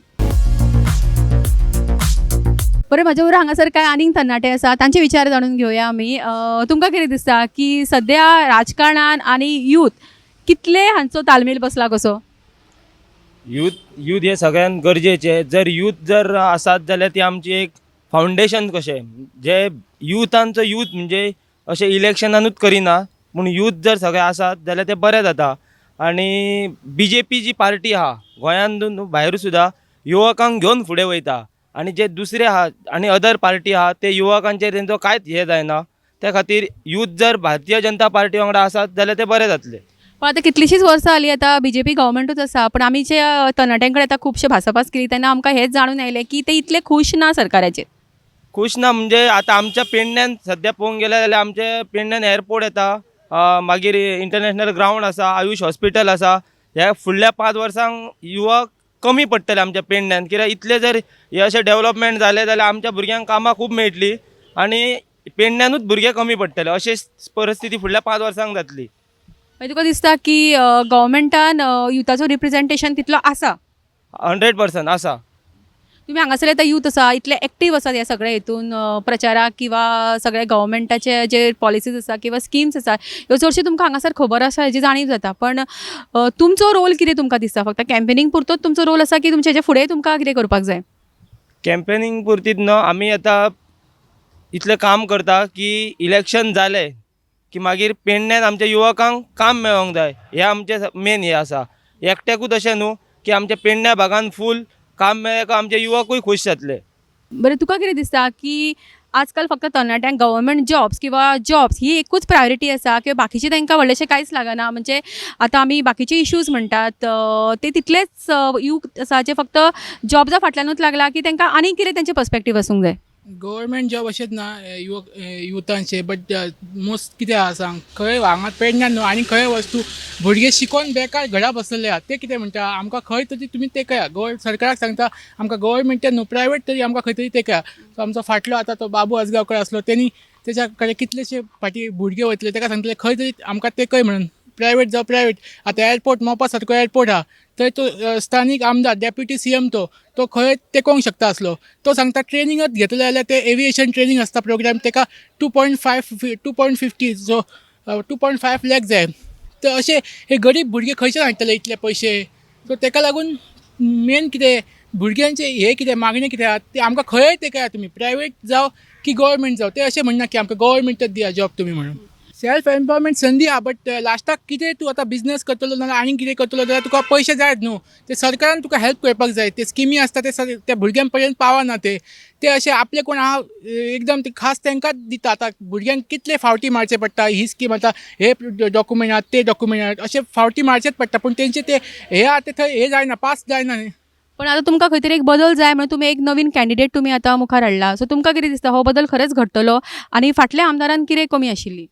बरें, म्हाज्या बरोबर हांगासर कांय आनीक तरणाटे आसा, तांचे विचार जाणून घेवया आमी. तुमकां कितें दिसता की सद्या राजकारणान आनी यूथ कितले हांचो तालमेल बसला कसो? यूथ हे सगळ्यांत गरजेचे. जर यूथ जर आसात जाल्यार ती आमची एक फावंडेशन कशें, जे युथांचो यूथ म्हणजे अशें इलेक्शनानूच करिना, पूण यूथ जर सगळे आसात जाल्यार ते बरें जाता. आनी बीजेपी जी पार्टी आहा गोंयांत न्हू भायर सुद्दां युवकांक घेवन फुडें वयता, आनी जे दुसरे आहा आनी अदर पार्टी आहा ते युवकांचेर तेंचो कांयच हें जायना. त्या खातीर यूथ जर भारतीय जनता पार्टी वांगडा आसात जाल्यार ते बरें जातले. पण आतां कितलींशींच वर्सां जालीं आतां बीजेपी गव्हर्मेंटूच आसा, पण आमी जे तरणाट्यां कडेन आतां खुबशे भासाभास केली तेन्ना आमकां हेंच जाणून आयलें की ते इतले खूश ना सरकाराचेर. खूश ना म्हणजे आतां आमच्या पेडण्यान सद्या पळोवंक गेले जाल्यार आमच्या पेडण्यान एअरपोर्ट येता, मागीर इंटरनॅशनल ग्रावंड आसा, आयुश हॉस्पिटल आसा. ह्या फुडल्या 5 वर्सांक युवक कमी पडटले आमच्या पेडण्यान, कित्याक इतले जर हे अशें डेवलपमेंट जालें जाल्यार आमच्या भुरग्यांक कामां खूब मेळटली आनी पेडण्यानूच भुरगे कमी पडटले, अशें परिस्थिती फुडल्या 5 वर्सांक जातली. मागीर तुका दिसता की गव्हर्मेंटान युथाचो रिप्रेजेंटेशन तितलो आसा? 100% आसा. तुमी हांगासर आतां यूथ आसा, इतले एक्टीव आसात ह्या सगळ्या हितून प्रचाराक किंवा सगळे गव्हर्मेंटाचे जे पॉलिसीज आसा किंवा स्किम्स आसा ह्यो चडश्यो तुमकां हांगासर खबर आसा हेजी जाणीव जाता. पण तुमचो रोल कितें तुमकां दिसता? फक्त कॅम्पेनींग पुरतोच तुमचो रोल आसा की तुमच्या हेच्या फुडें तुमकां कितें करपाक जाय? कॅम्पेनींग पुरतीत न्हू, आमी आतां इतलें काम करता की इलेक्शन जालें की मागीर पेडण्यान आमच्या युवकांक काम मेळोंक जाय, हें आमचें मेन हें आसा. एकट्याकूच अशें न्हू की आमच्या पेडण्या भागान फूल काम मेळ्ळें काय आमचे युवकूय खूश जातले. बरें, तुका कितें दिसता की आजकाल फक्त तरणाट्यांक गव्हर्मेंट जॉब्स किंवा जॉब्स ही एकूच प्रायोरिटी आसा किंवा बाकीचे तांकां व्हडलेशें कांयच लागना? म्हणजे आतां आमी बाकीचे इश्यूज म्हणटात ते तितलेच यूथ आसा जे फक्त जॉब्सा फाटल्यानूच लागला की तांकां आनीक कितें तेंचें पर्सपेक्टीव आसूंक जाय? गव्हर्मेंट जॉब अशेंच ना युवक युथांचे, बट मोस्ट कितें आहा सांग, खंय हांगा पेडण्यान न्हू आनी खंय वस्तू भुरगे शिकोन बेकार घरा बसलेले आहा. ते कितें म्हणटा आमकां खंय तरी तुमी तेकया, सरकाराक सांगता आमकां गव्हर्मेंटान न्हू प्रायवेट तरी आमकां खंय तरी तेकया. सो आमचो फाटलो आतां तो बाबू आजगांवकर आसलो, तेणी तेच्या कडेन कितलेशे फाटीं भुरगे वयतले, ताका सांगतले खंय तरी आमकां तेकय म्हणून, प्रायवेट जावं प्रायवेट. आतां एअरपोर्ट मोपा सारको एअरपोर्ट आहा, थंय तो स्थानीक आमदार डेप्युटी सीएम तो खंय तेकोंक शकता आसलो. तो सांगता ट्रेनिंगच घेतले जाल्यार ते एविएशन ट्रेनिंग आसता प्रोग्राम, ताका 2.5, 2.50 सो 2.5 लॅक जाय. तर अशे हे गरीब भुरगे खंयच्यान हाडटले इतले पयशे? सो ताका लागून मेन कितें भुरग्यांचे हे कितें मागणें कितें आहा ते आमकां खंय तेकया तुमी, प्रायवेट जावं की गव्हर्मेंट जावं, ते अशें म्हणना की आमकां गव्हर्मेंटच दिया जॉब तुमी म्हणून. सेल्फ एम्प्लॉयमेंट संदी आहा, बट लास्टाक कितें तूं आतां बिजनस करतलो नाल्यार आनीक कितें करतलो जाल्यार तुका पयशे जायत न्हू, ते सरकारान तुका हेल्प करपाक जाय. ते स्किमी आसता ते त्या भुरग्यां पर्यंत पावना, ते ते अशें आपले कोण आहा एकदम ते खास तांकांच दिता. आतां भुरग्यांक कितले फावटी मारचे पडटा, ही स्कीम आतां हे डॉक्युमेंट आहात ते डॉक्युमेंट आहात अशें फावटी मारचेच पडटा, पूण तेंचे ते हे आहा ते थंय हे जायना, पास जायना न्ही. पण आतां तुमकां खंय तरी एक बदल जाय म्हणून तुमी एक नवीन कॅन्डिडेट तुमी आतां मुखार हाडला, सो तुमकां कितें दिसता हो बदल खरेंच घडटलो आनी फाटल्या आमदारान कितें कमी आशिल्ली?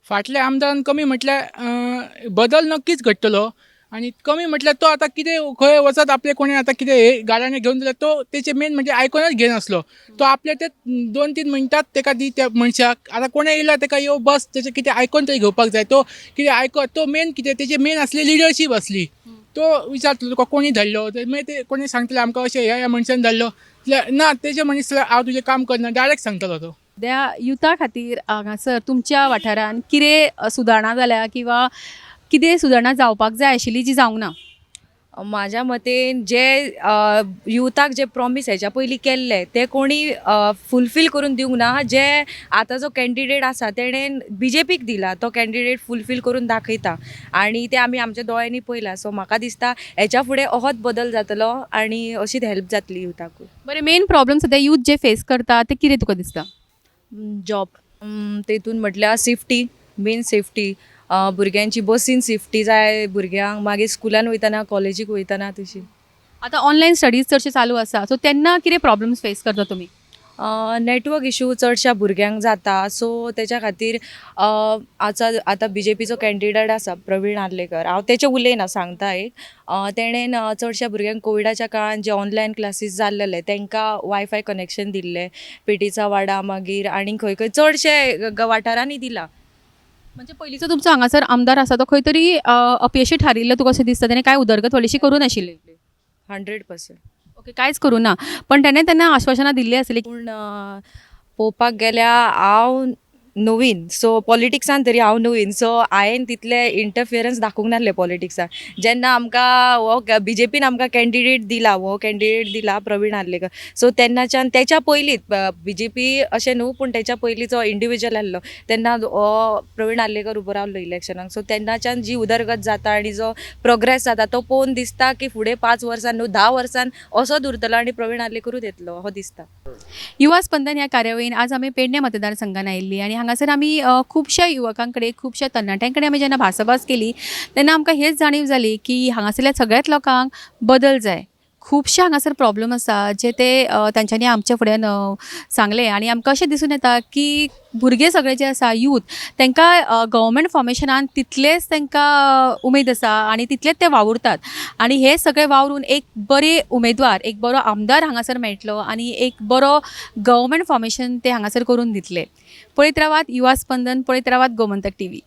फाटल्या आमदारान कमी म्हटल्यार बदल नक्कीच घडटलो, आनी कमी म्हटल्यार तो आतां कितें खंय वचत आपले कोणें आतां कितें हे गाराणें घेवन जाल्यार तो तेचे मेन म्हणजे आयकोनच घेयनासलो, तो आपले ते 2-3 मिनटात तेका दी त्या मनशाक. आतां कोणें येयला तेका यो बस तेचें कितें आयकोन तरी घेवपाक जाय, तो कितें आयको तो मेन कितें तेचे मेन आसली लिडरशीप आसली. तो विचारतलो तुका कोणी धाडलो, मागीर ते कोणी सांगतले आमकां अशें ह्या ह्या मनशान धाडलो, ना तेजे मनीस हांव तुजें काम करना डायरेक्ट सांगतलो तो. सद्या युथा खातीर हांगासर तुमच्या वाठारान कितें सुदारणा जाल्या किंवा कितें सुदारणा जावपाक जाय आशिल्ली जी जावंक ना? म्हाज्या मतेन जे युथाक जे प्रॉमीस हेच्या पयलीं केल्ले ते कोणी फुलफील करून दिवंक ना. जे आतां जो कॅन्डिडेट आसा तेणेन बीजेपीक दिला तो कॅन्डिडेट फुलफील करून दाखयता आनी ते आमी आमच्या दोळ्यांनी पळयला. सो म्हाका दिसता हेच्या फुडें अहोच बदल जातलो आनी अशीच हेल्प जातली युथाकूय. बरें, मेन प्रॉब्लम सद्या यूथ जे फेस करता ते कितें तुका दिसता? जॉब, तेतून म्हटल्यार सेफ्टी, मेन सेफ्टी, भुरग्यांची बसीन सेफ्टी जाय भुरग्यांक, मागीर स्कुलान वयतना कॉलेजीक वयतना तशी. आतां ऑनलायन स्टडीज चडशे चालू आसा, सो तेन्ना कितें प्रॉब्लम्स फेस करता तुमी? नेटवर्क इशू चडश्या भुरग्यांक जाता, सो तेच्या खातीर आतां आतां बीजेपीचो कॅन्डिडेट आसा प्रवीण आर्लेकर, हांव तेचें उलयना, सांगता एक, तेणेन चडश्या भुरग्यांक कोविडाच्या काळान जे ऑनलायन क्लासीस जाल्लेले तांकां वायफाय कनेक्शन दिल्लें, पेटीचा वाडा मागीर आनी खंय खंय चडशे वाठारांनी दिला. म्हणजे पयलींचो तुमचो हांगासर आमदार आसा तो खंय तरी अपयशी थारिल्लो तुका अशें दिसता? तेणें कांय उदरगत व्हडलीशी करूं नाशिल्ली? 100%. ओके, कांयच करूं ना, पण तेणें तेन्ना आश्वासनां दिल्लीं आसलीं. पूण पळोवपाक गेल्यार हांव नवीन, सो पॉलिटिक्सान तरी हांव नवीन, सो हांवें तितलें इंटरफियरन्स दाखोवंक नासलें पॉलिटिक्सान. जेन्ना आमकां हो बीजेपीन आमकां कॅन्डिडेट दिला, हो कॅन्डिडेट दिला प्रवीण आर्लेकर, सो तेन्नाच्यान तेच्या पयलींच बीजेपी अशें न्हू पूण तेच्या पयलीं जो इंडिविज्युअल आसलो तेन्ना हो प्रवीण आर्लेकर उबो रावलो इलेक्शनाक, सो तेन्नाच्यान जी उदरगत जाता आनी जो प्रोग्रेस जाता तो पळोवन दिसता की फुडें 5 वर्सां न्हू 10 वर्सान असोच उरतलो आनी प्रवीण आर्लेकरूच येतलो हो दिसता. युवा स्पंदन ह्या कार्यावळीन आज आमी पेडणे मतदारसंघान आयिल्ली आनी हांगासर आमी खुबश्या युवकां कडेन, खुबश्या तरणाट्यां कडेन आमी जेन्ना भासाभास केली तेन्ना आमकां हेच जाणीव जाली की हांगासरल्या सगळ्याच लोकांक बदल जाय. खुबशे हांगासर प्रॉब्लम आसा जे ते तांच्यांनी आमच्या फुड्यान सांगलें आनी आमकां अशें दिसून येता की भुरगे सगळे जे आसा यूथ तांकां गव्हर्मेंट फॉर्मेशनान तितलेच तांकां उमेद आसा आनी तितलेच ते वावुरतात आनी हे सगळे वावरून एक बरे उमेदवार, एक बरो आमदार हांगासर मेळटलो आनी एक बरो गव्हर्मेंट फॉर्मेशन ते हांगासर करून दितले. पळयत रावात युवा स्पंदन, पळयत रावात गोमंतक टीव्ही.